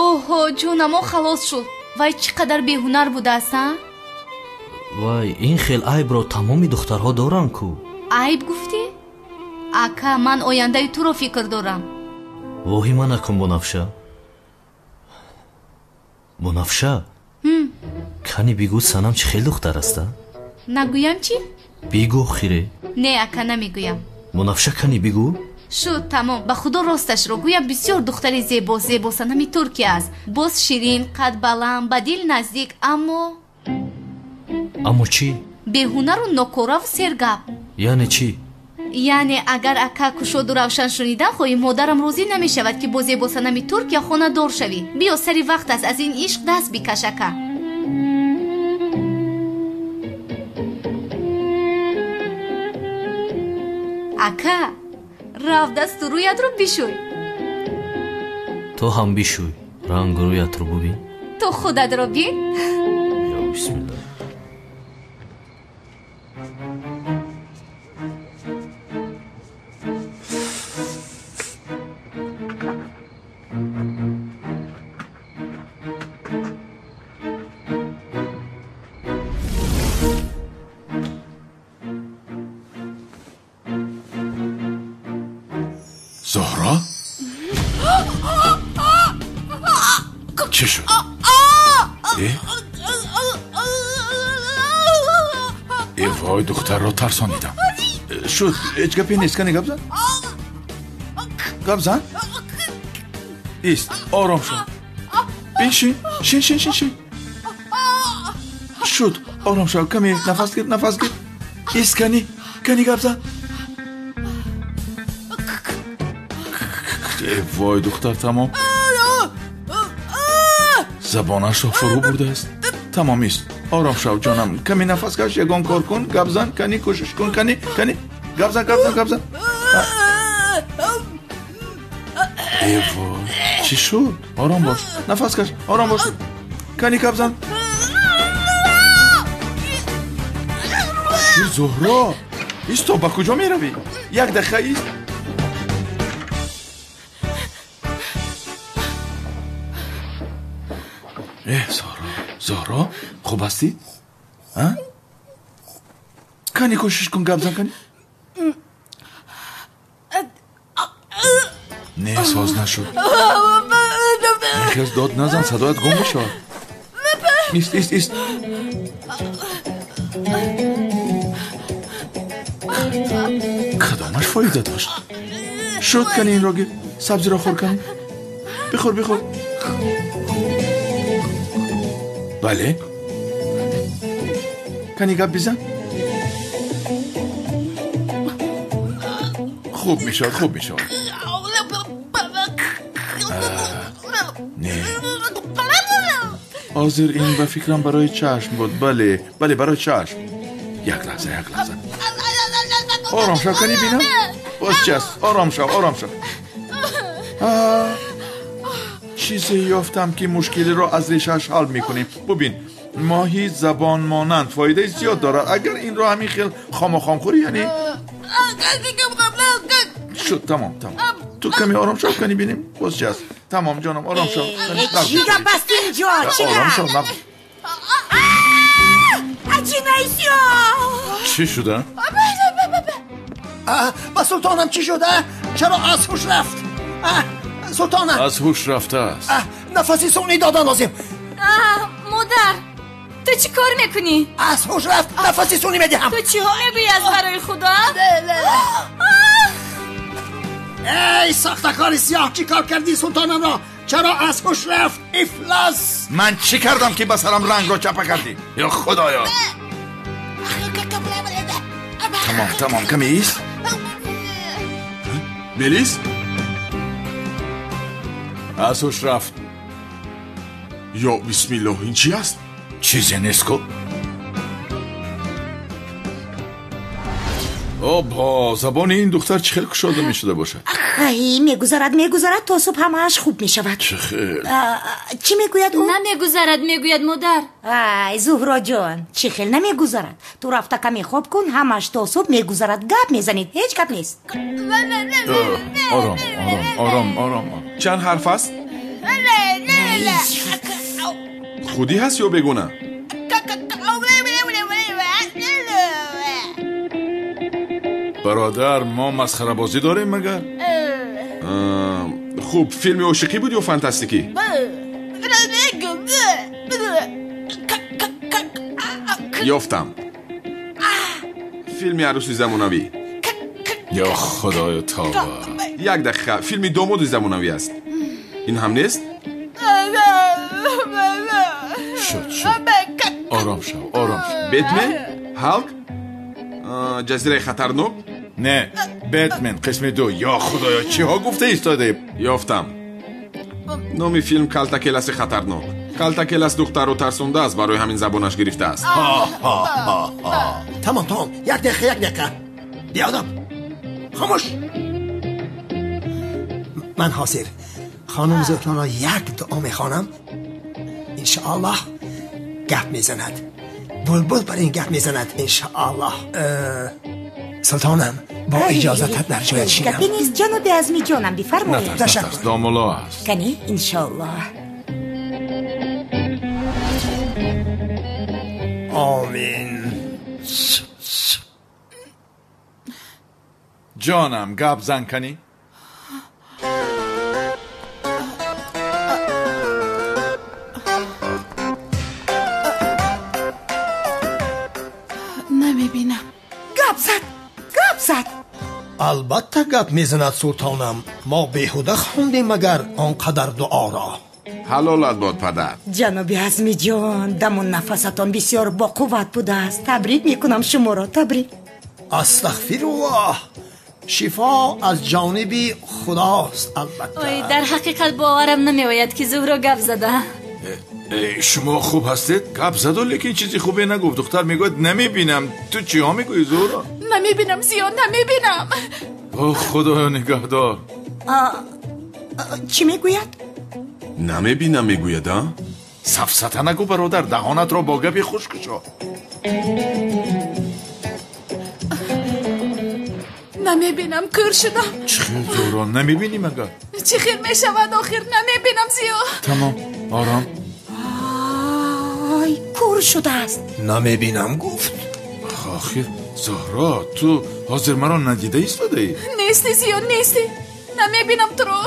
[SPEAKER 10] Оҳо, ҷонамо халос шуд. Вай чӣ қадар беҳунар будааст, а?
[SPEAKER 4] Вай, ин хел айбро тамоми духтарҳо доранд ку.
[SPEAKER 10] Айб гуфтӣ? Ака, ман ояндаи туро фикр дорам.
[SPEAKER 4] Воҳима накун, Бунафша. Бунафша, кани бигӯ, Санам чӣ хел духтар аст, а?
[SPEAKER 10] Нагӯям чӣ?
[SPEAKER 4] Бигӯ, хире.
[SPEAKER 10] Не, ака, намегӯям.
[SPEAKER 4] Бунафша, кани бигӯ.
[SPEAKER 10] Шуд, тамом. Ба худо росташро гӯям, бисёр духтари зебо, зебо Санами Туркия аст. Боз ширин, қад баланд, ба дил наздик, аммо
[SPEAKER 4] Аммо чӣ?
[SPEAKER 10] Беҳунару нокораву сергап.
[SPEAKER 4] Яъне чӣ?
[SPEAKER 10] Яъне агар ака кушоду равшан шунидан хоҳӣ, модарам розӣ намешавад, ки бо зебо Санами Туркия хонадор шавӣ. Биё, сари вақт аст, аз ин ишқ даст бикаш, ака. Ака, рав, дасту рӯятро бишӯй.
[SPEAKER 4] Ту ҳам бишӯй, рангу рӯятро бубин.
[SPEAKER 10] Ту худатро бин.
[SPEAKER 4] Ё бисмилла.
[SPEAKER 1] Зоҳро? Чӣ шуд? Э вой, духтарро тарсонидам. Шуд, ҳеҷ гапе нест. Кани гап зан, гап зан. Ист, ором шав. Биншин, шин, шин, шин, шин. Шуд, ором шав. Каме нафас гир, нафас гир. Ист, кани, кани гап зан. Э вой, духтар тамом. Забонашро фурӯ бурдааст. Тамом, ист, ором шав, ҷонам. Каме нафас каш, ягон кор кун, гап зан, кани кӯшиш кун, кани, кани гап зан, гап зан, гап зан. Э вой, чӣ шуд? Ором бош, нафас каш, ором бош. Кани гап зан. Зуҳро, исто, ба куҷо меравӣ? Як дақиқа ист. Э, Зуҳро, Зуҳро, хуб ҳастӣ? Кани кӯшиш кун, гап зан, кани. Не, соз нашуд. Нехез, дод назан, садоят гум мешавад. Ист, ист, ист. Кадомаш фоида дошт? Шуд, кани инро гир, сабзиро хӯр, кани. Бихӯр, бихӯр. Бале, кани гап бизан. Хуб мешавад, хуб мешавад. Не, ҳозир ин ба фикрам барои чашм буд. Бале, бале, барои чашм. Як лаҳза, як лаҳза. Ором шав, кани бинам. Боз чи аст? Ором шав, ором шав. Чизе ёфтам ки мушкилиро аз решааш ҳал мекунем. Бубин, моҳи забон монанд фоидаи зиёд дорад. Агар инро ҳамин хел хомохом хӯрӣ, яъне шуд. Тамом, тамом. Ту каме ором шав, кани бинем боз чи аст. Тамом ҷонам, ором шав.
[SPEAKER 15] Чӣ гап аст инҷо? Чӣ
[SPEAKER 1] Ором шав.
[SPEAKER 15] гап? Аҷинаисё!
[SPEAKER 1] Чӣ шуда?
[SPEAKER 6] Ба султонам чӣ шуда? Чаро аз ҳуш рафт? Султонам
[SPEAKER 1] аз ҳуш рафтааст.
[SPEAKER 6] Нафаси сунъӣ додан лозим.
[SPEAKER 10] Модар, ту чӣ кор мекунӣ?
[SPEAKER 6] Аз ҳуш рафт, нафаси сунъӣ медиҳам.
[SPEAKER 10] Ту чиҳо мегӯӣ аз барои худо?
[SPEAKER 6] Эй сохтакори сиёҳ, чӣ кор кардӣ султонамро? Чаро аз ҳуш рафт? Ифлос!
[SPEAKER 1] Ман чӣ кардам ки ба сарам рангро чапа кардӣ? Ё худоё! Тамом, тамом, каме ист.
[SPEAKER 16] Мелис?
[SPEAKER 1] Аз ҳуш рафт.
[SPEAKER 16] Ё бисмиллоҳ, ин чӣ аст?
[SPEAKER 1] Чизе нест ку. Обҳо, забони ин духтар чӣ хел кушода мешуда бошад?
[SPEAKER 15] Ай, мегузарад, мегузарад, то субҳ ҳамааш хуб мешавад.
[SPEAKER 1] Чӣ хел?
[SPEAKER 15] Чӣ мегӯяд ӯ?
[SPEAKER 10] Намегузарад, мегӯяд модар.
[SPEAKER 15] Ай, Зуҳроҷон, чӣ хел намегузарад? Ту рафта каме хоб кун, ҳамааш то субҳ мегузарад. Гап мезанед, ҳеҷ гап нест.
[SPEAKER 1] Ором, ором, ором, ором.
[SPEAKER 16] Чанд ҳарф аст? Худӣ ҳаст ё бегона?
[SPEAKER 1] Бародар, мо масхарабозӣ дорем магар?
[SPEAKER 16] Хуб, филми ошиқӣ буд ё фантастикӣ? Ёфтам. Филми арӯси замонавӣ.
[SPEAKER 1] Ё худоё, тавба!
[SPEAKER 16] Як дақиқа, филми домоди замонавӣ аст. Ин ҳам нест?
[SPEAKER 1] Шуд, шуд. Ором шав, ором шав.
[SPEAKER 16] Бетмен? Ҳалк? Ҷазираи хатарнок?
[SPEAKER 1] Не, Бетмен қисми 2. Ё худоё, чиҳо гуфта истодаем?
[SPEAKER 16] Ёфтам. Номи филм Калтакеласи хатарнок. Калтакелас духтарро тарсондааст, барои ҳамин забонаш гирифтааст.
[SPEAKER 6] Тамом, тамом, як дақиқа, як дақиқа. Биёдоб, хомӯш. Ман ҳозир хонум Зуҳроро як дуо мехонам, иншоаллоҳ гап мезанад. Булбул бар ин гап мезанад, иншоаллоҳ. Султонам, бо иҷозатат дар ҷоят шинам.
[SPEAKER 15] Гапе нест, ҷаноби Азмиҷонам, бифармоед.
[SPEAKER 1] Натарс, натарс, домулло аст.
[SPEAKER 15] Кани, иншоаллоҳ.
[SPEAKER 6] Омин.
[SPEAKER 1] Ҷонам, гап зан кани.
[SPEAKER 12] Намебинам.
[SPEAKER 15] Гап зад, гап зад.
[SPEAKER 6] Албатта гап мезанад султонам. Мо беҳуда хондем магар он қадар дуоро.
[SPEAKER 16] Ҳалолат бод, падар.
[SPEAKER 15] Ҷаноби Азмиҷон, даму нафасатон бисёр боқувват будааст. Табрик мекунам шуморо, табрик.
[SPEAKER 6] Астағфируллоҳ. Шифо аз ҷониби худост, албатта.
[SPEAKER 10] Ой, дар ҳақиқат боварам намеояд ки Зуҳро гап зада.
[SPEAKER 1] Шумо хуб ҳастед? Гап заду, лекин чизи хубе нагуфт. Духтар мегӯяд намебинам. Ту чиҳо мегӯӣ, Зуҳро?
[SPEAKER 12] Намебинам, Зиё, намебинам.
[SPEAKER 1] О, худоё нигаҳдор.
[SPEAKER 15] Чӣ мегӯяд?
[SPEAKER 16] Намебинам мегӯяд, а?
[SPEAKER 1] Сафсата нагӯ, бародар, даҳонатро бо гапи хуш кушо.
[SPEAKER 12] Намебинам, кӯр шудам.
[SPEAKER 1] Чӣ хел, Зуҳро, намебинӣ магар?
[SPEAKER 12] Чӣ хел мешавад охир? Намебинам, Зиё.
[SPEAKER 1] Тамом, ором.
[SPEAKER 15] Ай, кӯр шудааст.
[SPEAKER 6] Намебинам гуфт.
[SPEAKER 1] Охир, Зуҳро, ту ҳозир маро надида истодаӣ?
[SPEAKER 12] Нестӣ, Зиё, нестӣ. Намебинам туро.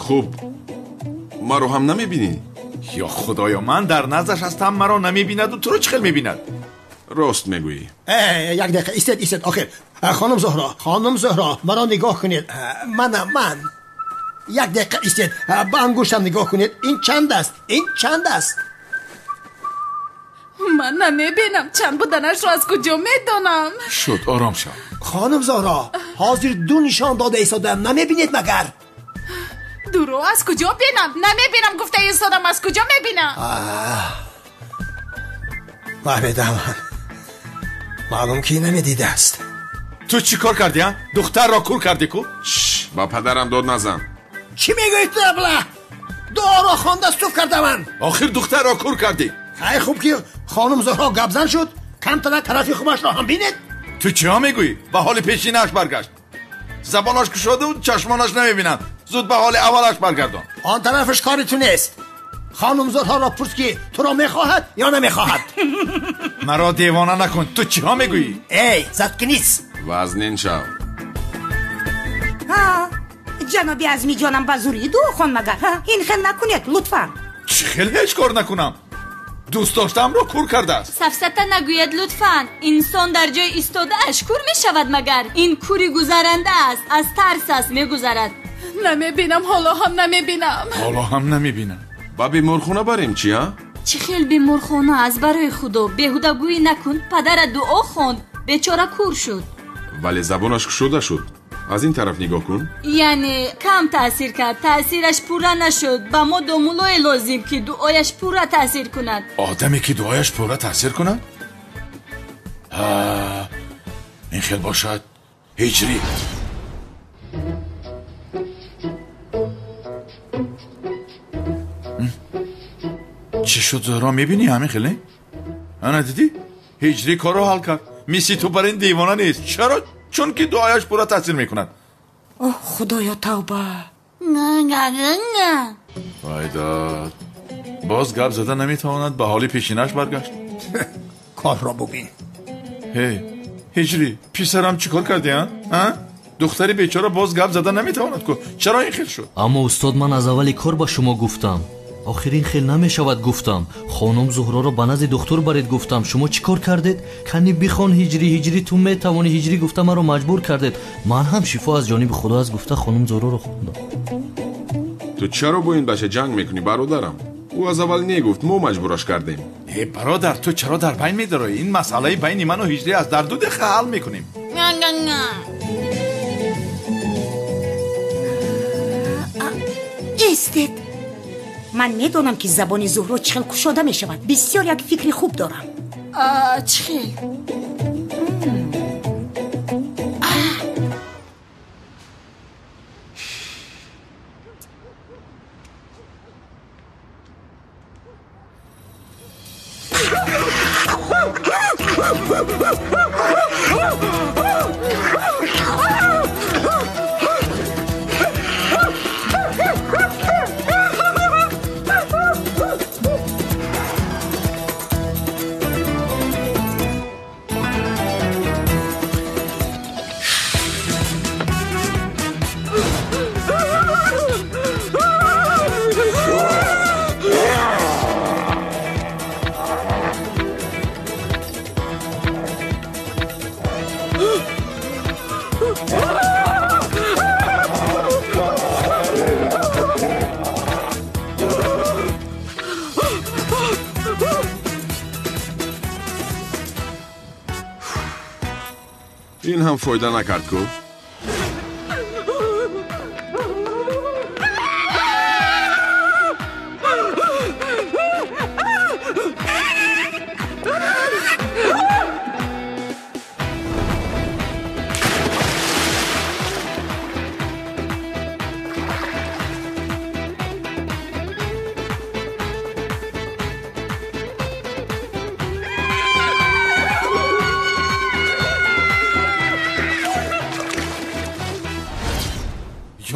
[SPEAKER 16] Хуб, маро ҳам намебинӣ?
[SPEAKER 1] Ё худоё, ман дар наздаш ҳастам, маро намебинаду туро чӣ хел мебинад?
[SPEAKER 16] Рост мегӯӣ.
[SPEAKER 6] Як дақиқа, истед, истед, охир. Хонум Зуҳро, хонум Зуҳро, маро нигоҳ кунед. Манам, ман. Як дақиқа истед, ба ангуштам нигоҳ кунед. Ин чанд аст? Ин чанд аст?
[SPEAKER 12] Ман намебинам, чанд буданашро аз куҷо медонам?
[SPEAKER 1] Шуд, ором шав.
[SPEAKER 6] Хонум Зуҳро, ҳозир ду нишон дода истодаам, намебинед магар?
[SPEAKER 12] Дуро аз куҷо бинам? Намебинам гуфта истодам, аз куҷо мебинам?
[SPEAKER 6] Фаҳмидам. Маълум ки намедидааст.
[SPEAKER 1] Ту чӣ кор кардӣ, а? Духтарро кур кардӣ ку?
[SPEAKER 16] Ба падарам дод назан.
[SPEAKER 6] Чӣ мегӯӣ ту, абла? Дуоро хонда суф карда ман.
[SPEAKER 1] Охир духтарро кур кардӣ.
[SPEAKER 6] Хай хуб ки хонум Зуҳро гапзан шуд, камтара тарафи хубашро ҳам бинед.
[SPEAKER 1] Ту чиҳо мегӯӣ? Ба ҳоли пешинааш баргашт. Забонаш кушода чашмонаш намебинанд. Зуд ба ҳоли аввалаш баргардон.
[SPEAKER 6] Он тарафаш кори ту нест. Хонум Зуҳроро пурс ки туро мехоҳад ё намехоҳад.
[SPEAKER 1] Маро девона накун. Ту чиҳо мегӯӣ?
[SPEAKER 6] Эй, заткнись.
[SPEAKER 16] Вазнин шав.
[SPEAKER 15] Ҷаноби Азми ҷонам, ба зӯрӣ дуо хон магар? Ин хел накунед, лутфан.
[SPEAKER 1] Чӣ хел ҳеҷ кор накунам? Дӯст доштаамро кур кардааст.
[SPEAKER 17] Сафсата нагӯяд, лутфан. Инсон дар ҷои истодааш кур мешавад магар? Ин кури гузаранда аст, аз тарс аст мегузарад.
[SPEAKER 12] Намебинам, ҳоло ҳам намебинам.
[SPEAKER 1] Ҳоло ҳам намебинам.
[SPEAKER 16] Ба беморхона барем чи, а?
[SPEAKER 17] Чӣ хел беморхона аст, барои худо? Беҳудагӯӣ накун. Падарат дуо хонд, бечора кур шуд.
[SPEAKER 16] Вале забонаш кушода шуд. Аз ин тараф нигоҳ кун.
[SPEAKER 17] Яъне кам таъсир кард, таъсираш пурра нашуд. Ба мо домулое лозим ки дуояш пурра таъсир кунад.
[SPEAKER 1] Одаме ки дуояш пурра таъсир кунад? Ин хел бошад ҳиҷрӣ. Чӣ шуд, Зуҳро? Мебинӣ ҳамин хеле? Ана дидӣ? Ҳиҷрӣ корро ҳал кард. Мисли ту бар ин девона нест. Чаро? Чунки дуояш пурра таъсир мекунад.
[SPEAKER 15] Оҳ, худоё, тавба.
[SPEAKER 1] Вай дод, боз гап зада наметавонад, ба ҳоли пешинаш баргашт.
[SPEAKER 6] Корро бубин.
[SPEAKER 1] Ҳей, ҳиҷрӣ, писарам чӣ кор кардӣ, а? Духтари бечора боз гап зада наметавонад ку. Чаро ин хел шуд?
[SPEAKER 4] Аммо устод, ман аз аввали кор ба шумо гуфтам. Охир ин хел намешавад гуфтам. Хонум Зуҳроро ба назди духтур баред гуфтам. Шумо чӣ кор кардед? Кани бихон ҳиҷрӣ, ҳиҷрӣ ту метавонӣ, ҳиҷрӣ гуфта маро маҷбур кардед. Ман ҳам шифо аз ҷониби худо аст гуфта хонум Зуҳроро хондам.
[SPEAKER 16] Ту чаро бо ин бача ҷанг мекунӣ, бародарам? Ӯ аз аввал негуфт, мо маҷбураш кардем.
[SPEAKER 1] Э бародар, ту чаро дар байн медароӣ? Ин масъалаи байни ману ҳиҷрӣ аст, дар 2 дақиқа ҳал мекунем.
[SPEAKER 15] Истед. Ман медонам ки забони Зуҳро чӣ хел кушода мешавад. Бисёр як фикри хуб дорам.
[SPEAKER 17] Чӣ хел?
[SPEAKER 16] Ин ҳам фойда накард ку?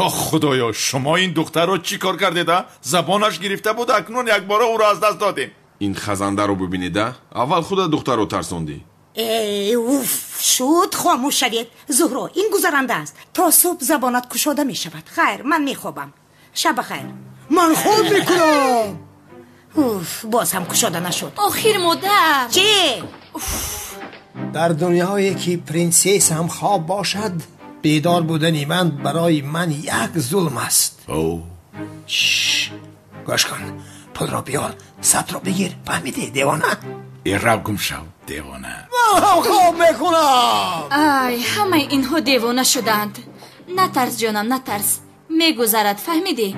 [SPEAKER 1] Ё худоё, шумо ин духтарро чӣ кор кардед, а? Забонаш гирифта буд, акнун якбора ӯро аз даст додем.
[SPEAKER 16] Ин хазандаро бибинед, а? Аввал худа духтарро тарсондӣ.
[SPEAKER 15] Э, уф, шуд, хомӯш шавед. Зуҳро, ин гузаранда аст. То субҳ забонат кушода мешавад. Хайр, ман мехобам. Шаб бахайр.
[SPEAKER 6] Ман хоб мекунам.
[SPEAKER 15] Уф, боз ҳам кушода нашуд.
[SPEAKER 17] Охир модар.
[SPEAKER 15] Чӣ?
[SPEAKER 6] Дар дунёе ки принсесса ҳам хоб бошад, бедор будани ман барои ман як зулм аст. Гӯш кун, пулро биёр, сатро бигир, фаҳмидӣ, девона?
[SPEAKER 1] Ираб гум шав, девона.
[SPEAKER 6] Ман ҳам хоб мекунам.
[SPEAKER 17] Ай, ҳамаи инҳо девона шудаанд. Натарс ҷонам, натарс. Мегузарад, фаҳмидӣ?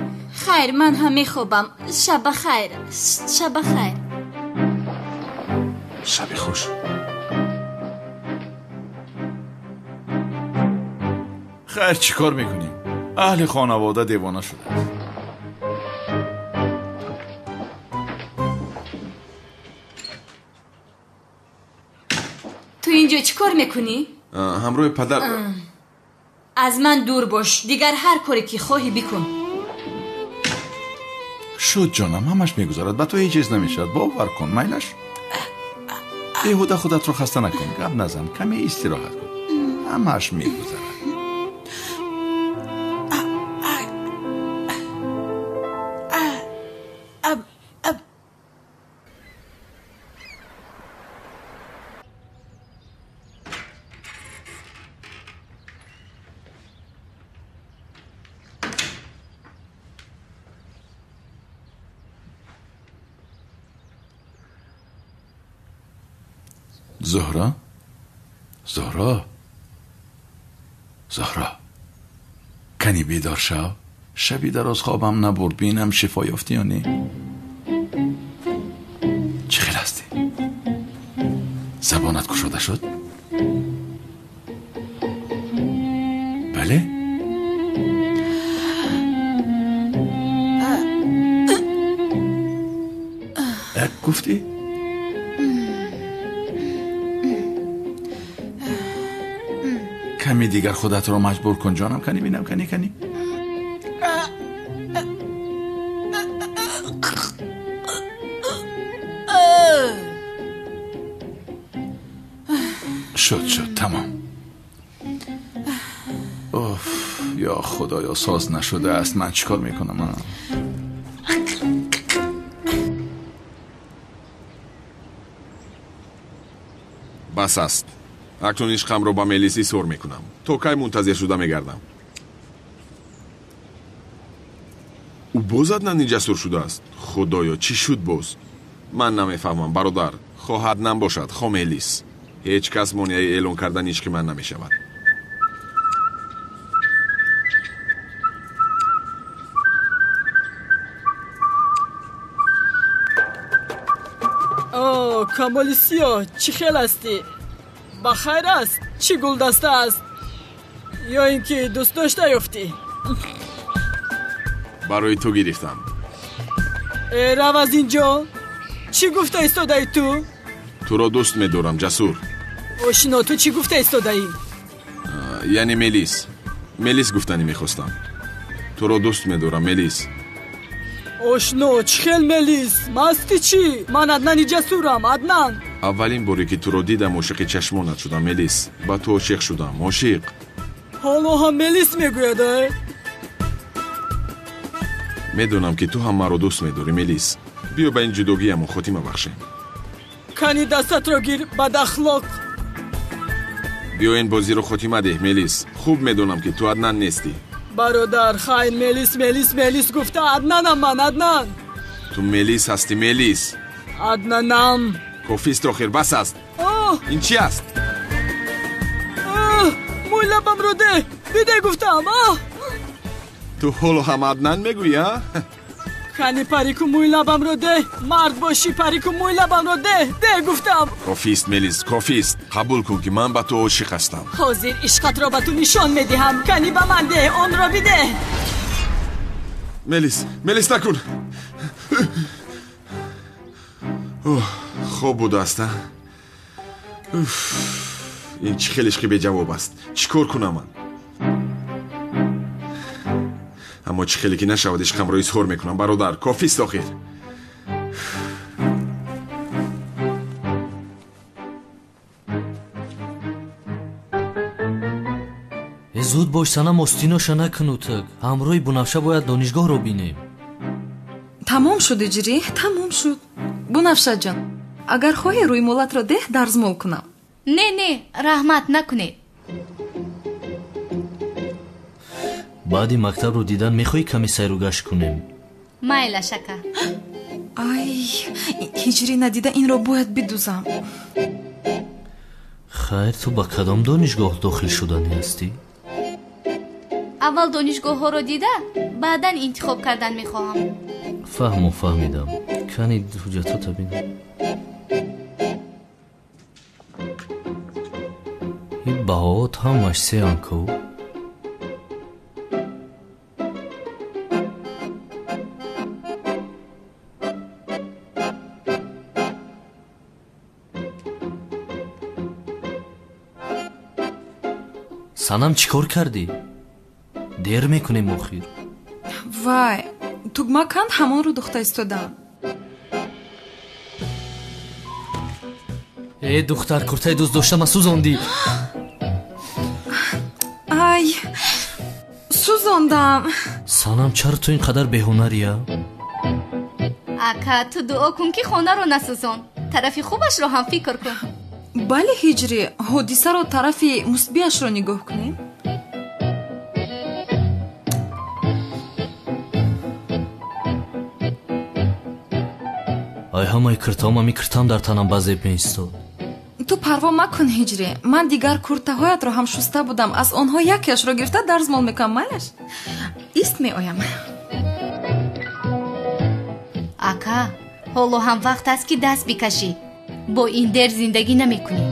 [SPEAKER 17] Хайр, ман ҳам мехобам. Шаб бахайр, шаб бахайр.
[SPEAKER 16] Шаби хуш.
[SPEAKER 1] Хайр, чӣ кор мекунем? Аҳли хонавода девона шудааст.
[SPEAKER 17] Ту инҷо чӣ кор мекунӣ?
[SPEAKER 16] Ҳамроҳи падар.
[SPEAKER 17] Аз ман дур бош, дигар ҳар коре ки хоҳӣ бикун.
[SPEAKER 1] Шуд ҷонам, ҳамаш мегузарад, ба ту ҳеҷ чиз намешавад, бовар кун, майлаш. Беҳуда худатро хаста накун, гап назан, каме истироҳат кун, ҳамаш мегузарад. Зуҳро, Зуҳро, Зуҳро, кани бедор шав. Шаби дароз хобам набурд, бинам шифо ёфтӣ ё не. Чӣ хел ҳастӣ? Забонат кушода шуд? Бале? Гуфтӣ? Ками дигар худатро маҷбур кун ҷонам, кани бинам, кани кани. Шуд, шуд, тамом. Уф, ё худоё, соз нашудааст, ман чӣ кор мекунам?
[SPEAKER 16] Бас аст. Акнун ишқамро ба Мелис изҳор мекунам. То кай мунтазир шуда мегардам? Ӯ боз Аднани ҷасур шудааст. Худоё, чӣ шуд боз? Ман намефаҳмам, бародар. Хоҳ Аднан бошад, хоҳ Мелис. Ҳеҷ кас монеаи эълон кардани ишқи ман намешавад.
[SPEAKER 18] О, Камоли сиёҳ, чӣ хел ҳастӣ? Ба хайр аст? Чӣ гулдаста аст? Ё ин ки дӯстдошта ёфтӣ?
[SPEAKER 16] Барои ту гирифтам.
[SPEAKER 18] Э, рав аз ин ҷо! Чӣ гуфта истодаӣ ту?
[SPEAKER 16] Туро дӯст медорам, Ҷасур.
[SPEAKER 18] Ошино, ту чӣ гуфта истодаӣ?
[SPEAKER 16] Яъне Мелис. Мелис гуфтанӣ мехостам. Туро дӯст медорам, Мелис.
[SPEAKER 18] Ошно, чӣ хел Мелис? Масти чӣ? Ман Аднани Ҷасурам, Аднан.
[SPEAKER 16] Аввалин боре ки туро дидам, ошиқи чашмонат шудам, Мелис. Ба ту ошиқ шудам, ошиқ.
[SPEAKER 18] Ҳоло ҳам Мелис мегӯяд, э?
[SPEAKER 16] Медонам ки ту ҳам маро дӯст медорӣ, Мелис. Биё ба ин ҷудогиямон хотима бахшем.
[SPEAKER 18] Кани дастатро гир, бадахлоқ.
[SPEAKER 16] Биё ин бозиро хотима деҳ, Мелис. Хуб медонам ки ту Аднан нестӣ.
[SPEAKER 18] Бародар, хайр, Мелис, Мелис, Мелис гуфта Аднанам ман, Аднан.
[SPEAKER 16] Ту Мелис ҳастӣ, Мелис.
[SPEAKER 18] Аднанам.
[SPEAKER 16] Кофист охир, бас аст. Ин чӣ аст?
[SPEAKER 18] Мӯй лабамро деҳ, бидеҳ гуфтам.
[SPEAKER 16] Ту ҳоло ҳам Аднан мегӯӣ, а?
[SPEAKER 18] Кани парику мӯй лабамро деҳ, мард бошӣ, парику мӯй лабамро деҳ, деҳ гуфтам.
[SPEAKER 16] Кофист, Мелис, кофист. Қабул кун ки ман ба ту ошиқ ҳастам.
[SPEAKER 18] Ҳозир ишқатро ба ту нишон медиҳам. Кани ба ман деҳ, онро бидеҳ.
[SPEAKER 16] Мелис, Мелис накун. Хоб будааст, а? Ин чӣ хел ишқи беҷавоб аст? Чӣ кор кунам ман? Аммо чӣ хеле ки нашавад, ишқамро изҳор мекунам, бародар. Кофист охир.
[SPEAKER 4] Зуд бош, санам, остиноша накунутак. Ҳамроҳи Бунафша бояд донишгоҳро бинем.
[SPEAKER 3] Тамом шуд, иҷрӣ, тамом шуд. Бунафшаҷон, агар хоҳӣ рӯймолатро деҳ, дарзмол кунам.
[SPEAKER 10] Не, не, раҳмат, накунед.
[SPEAKER 4] Баъди мактабро дидан мехоҳӣ каме сайру гашт кунем?
[SPEAKER 10] Майлаш, ака.
[SPEAKER 3] Ай, ҳиҷрӣ надида инро бояд бидузам.
[SPEAKER 4] Хайр, ту ба кадом донишгоҳ дохил шуданӣ ҳастӣ?
[SPEAKER 10] Аввал донишгоҳҳоро дида, баъдан интихоб кардан мехоҳам.
[SPEAKER 4] Фаҳму, фаҳмидам. Кани ҳуҷҷатота бинам. Ин баҳоот ҳамаш сеан ку? Санам, чӣ кор кардӣ? Дер мекунем охир.
[SPEAKER 3] Вай, тугма канд, ҳамонро духта истодам.
[SPEAKER 4] Э, духтар, куртаи дӯст доштама сӯзондӣ.
[SPEAKER 3] Ай, сӯзондам.
[SPEAKER 4] Санам, чаро ту ин қадар беҳунария?
[SPEAKER 10] Ака, ту дуо кун, ки хонаро насӯзон. Тарафи хубашро ҳам фикр кун.
[SPEAKER 3] Бале, Ҳиҷрӣ, ҳодисаро тарафи мусбиашро нигоҳ кунем.
[SPEAKER 4] Ай, ҳамаи киртаом ами киртам дар танам ба зеб меистод.
[SPEAKER 3] Ту парво макун, Ҳиҷрӣ. Ман дигар куртаҳоятро ҳам шуста будам. Аз онҳо якеашро гирифта дарзмол мекунам, майлаш? Ист, меоям.
[SPEAKER 10] Ака, ҳоло ҳам вақт аст, ки даст бикашӣ. Бо ин дер зиндагӣ намекунӣ.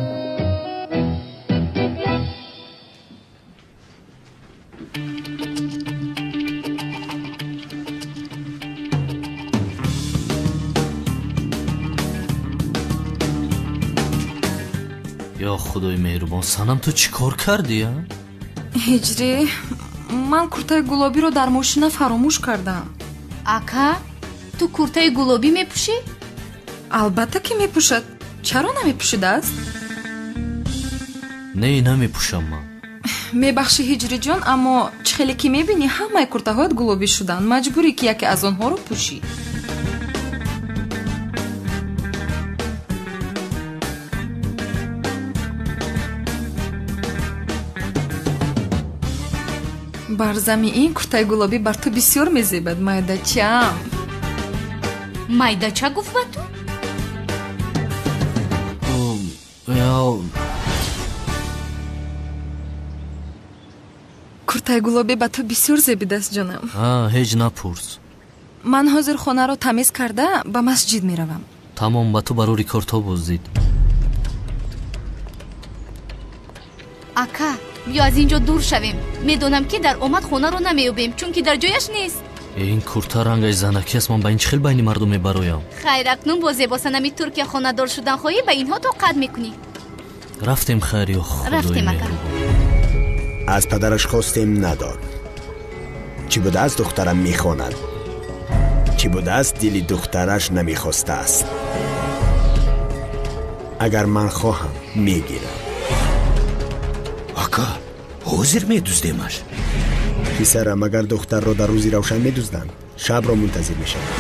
[SPEAKER 4] Ё худои меҳрубон, Санам, ту чӣ кор кардӣ, а?
[SPEAKER 3] Ҳиҷрӣ, ман куртаи гулобиро дар мошина фаромӯш кардам.
[SPEAKER 10] Ака, ту куртаи гулобӣ мепӯшӣ?
[SPEAKER 3] Албатта, ки мепӯшад. Чаро намепӯшидааст?
[SPEAKER 4] Не, намепӯшам ман.
[SPEAKER 3] Мебахшӣ, Ҳиҷриҷон, аммо чӣ хеле ки мебинӣ, ҳамаи куртаҳоят гулобӣ шуданд. Маҷбурӣ, ки яке аз онҳоро пӯшӣ. Бар зами ин куртаи гулобӣ бар ту бисёр мезебад, майдачаам.
[SPEAKER 10] Майдача гуфт ба ту?
[SPEAKER 3] Куртаи гулобӣ ба ту бисёр зебидааст, ҷонам.
[SPEAKER 4] Ҳеҷ напурс.
[SPEAKER 3] Ман ҳозир хонаро тамиз карда ба масҷид меравам.
[SPEAKER 4] Тамом, ба ту барори корто боздид.
[SPEAKER 10] Ака, биё аз ин ҷо дур шавем. Медонам, ки дар омад хонаро намеёбем, чунки дар ҷояш нест.
[SPEAKER 4] Ин курта рангаш занакӣ аст, ман ба ин чӣ хел байни мардум мебароям?
[SPEAKER 10] Хайр, акнун бо зебосанами Туркия хонадор шудан хоҳӣ, ба инҳо тоқат мекунӣ.
[SPEAKER 4] Рафтем, хайр, ё худои меҳрубон.
[SPEAKER 5] Аз падараш хостем, надод. Чӣ будааст, духтарам мехонад. Чӣ будааст, дили духтараш намехостааст. Агар ман хоҳам, мегирам.
[SPEAKER 13] Ака, ҳозир медуздемаш.
[SPEAKER 5] Писарам, агар духтарро дар рӯзи равшан медузданд, шабро мунтазир мешаванд.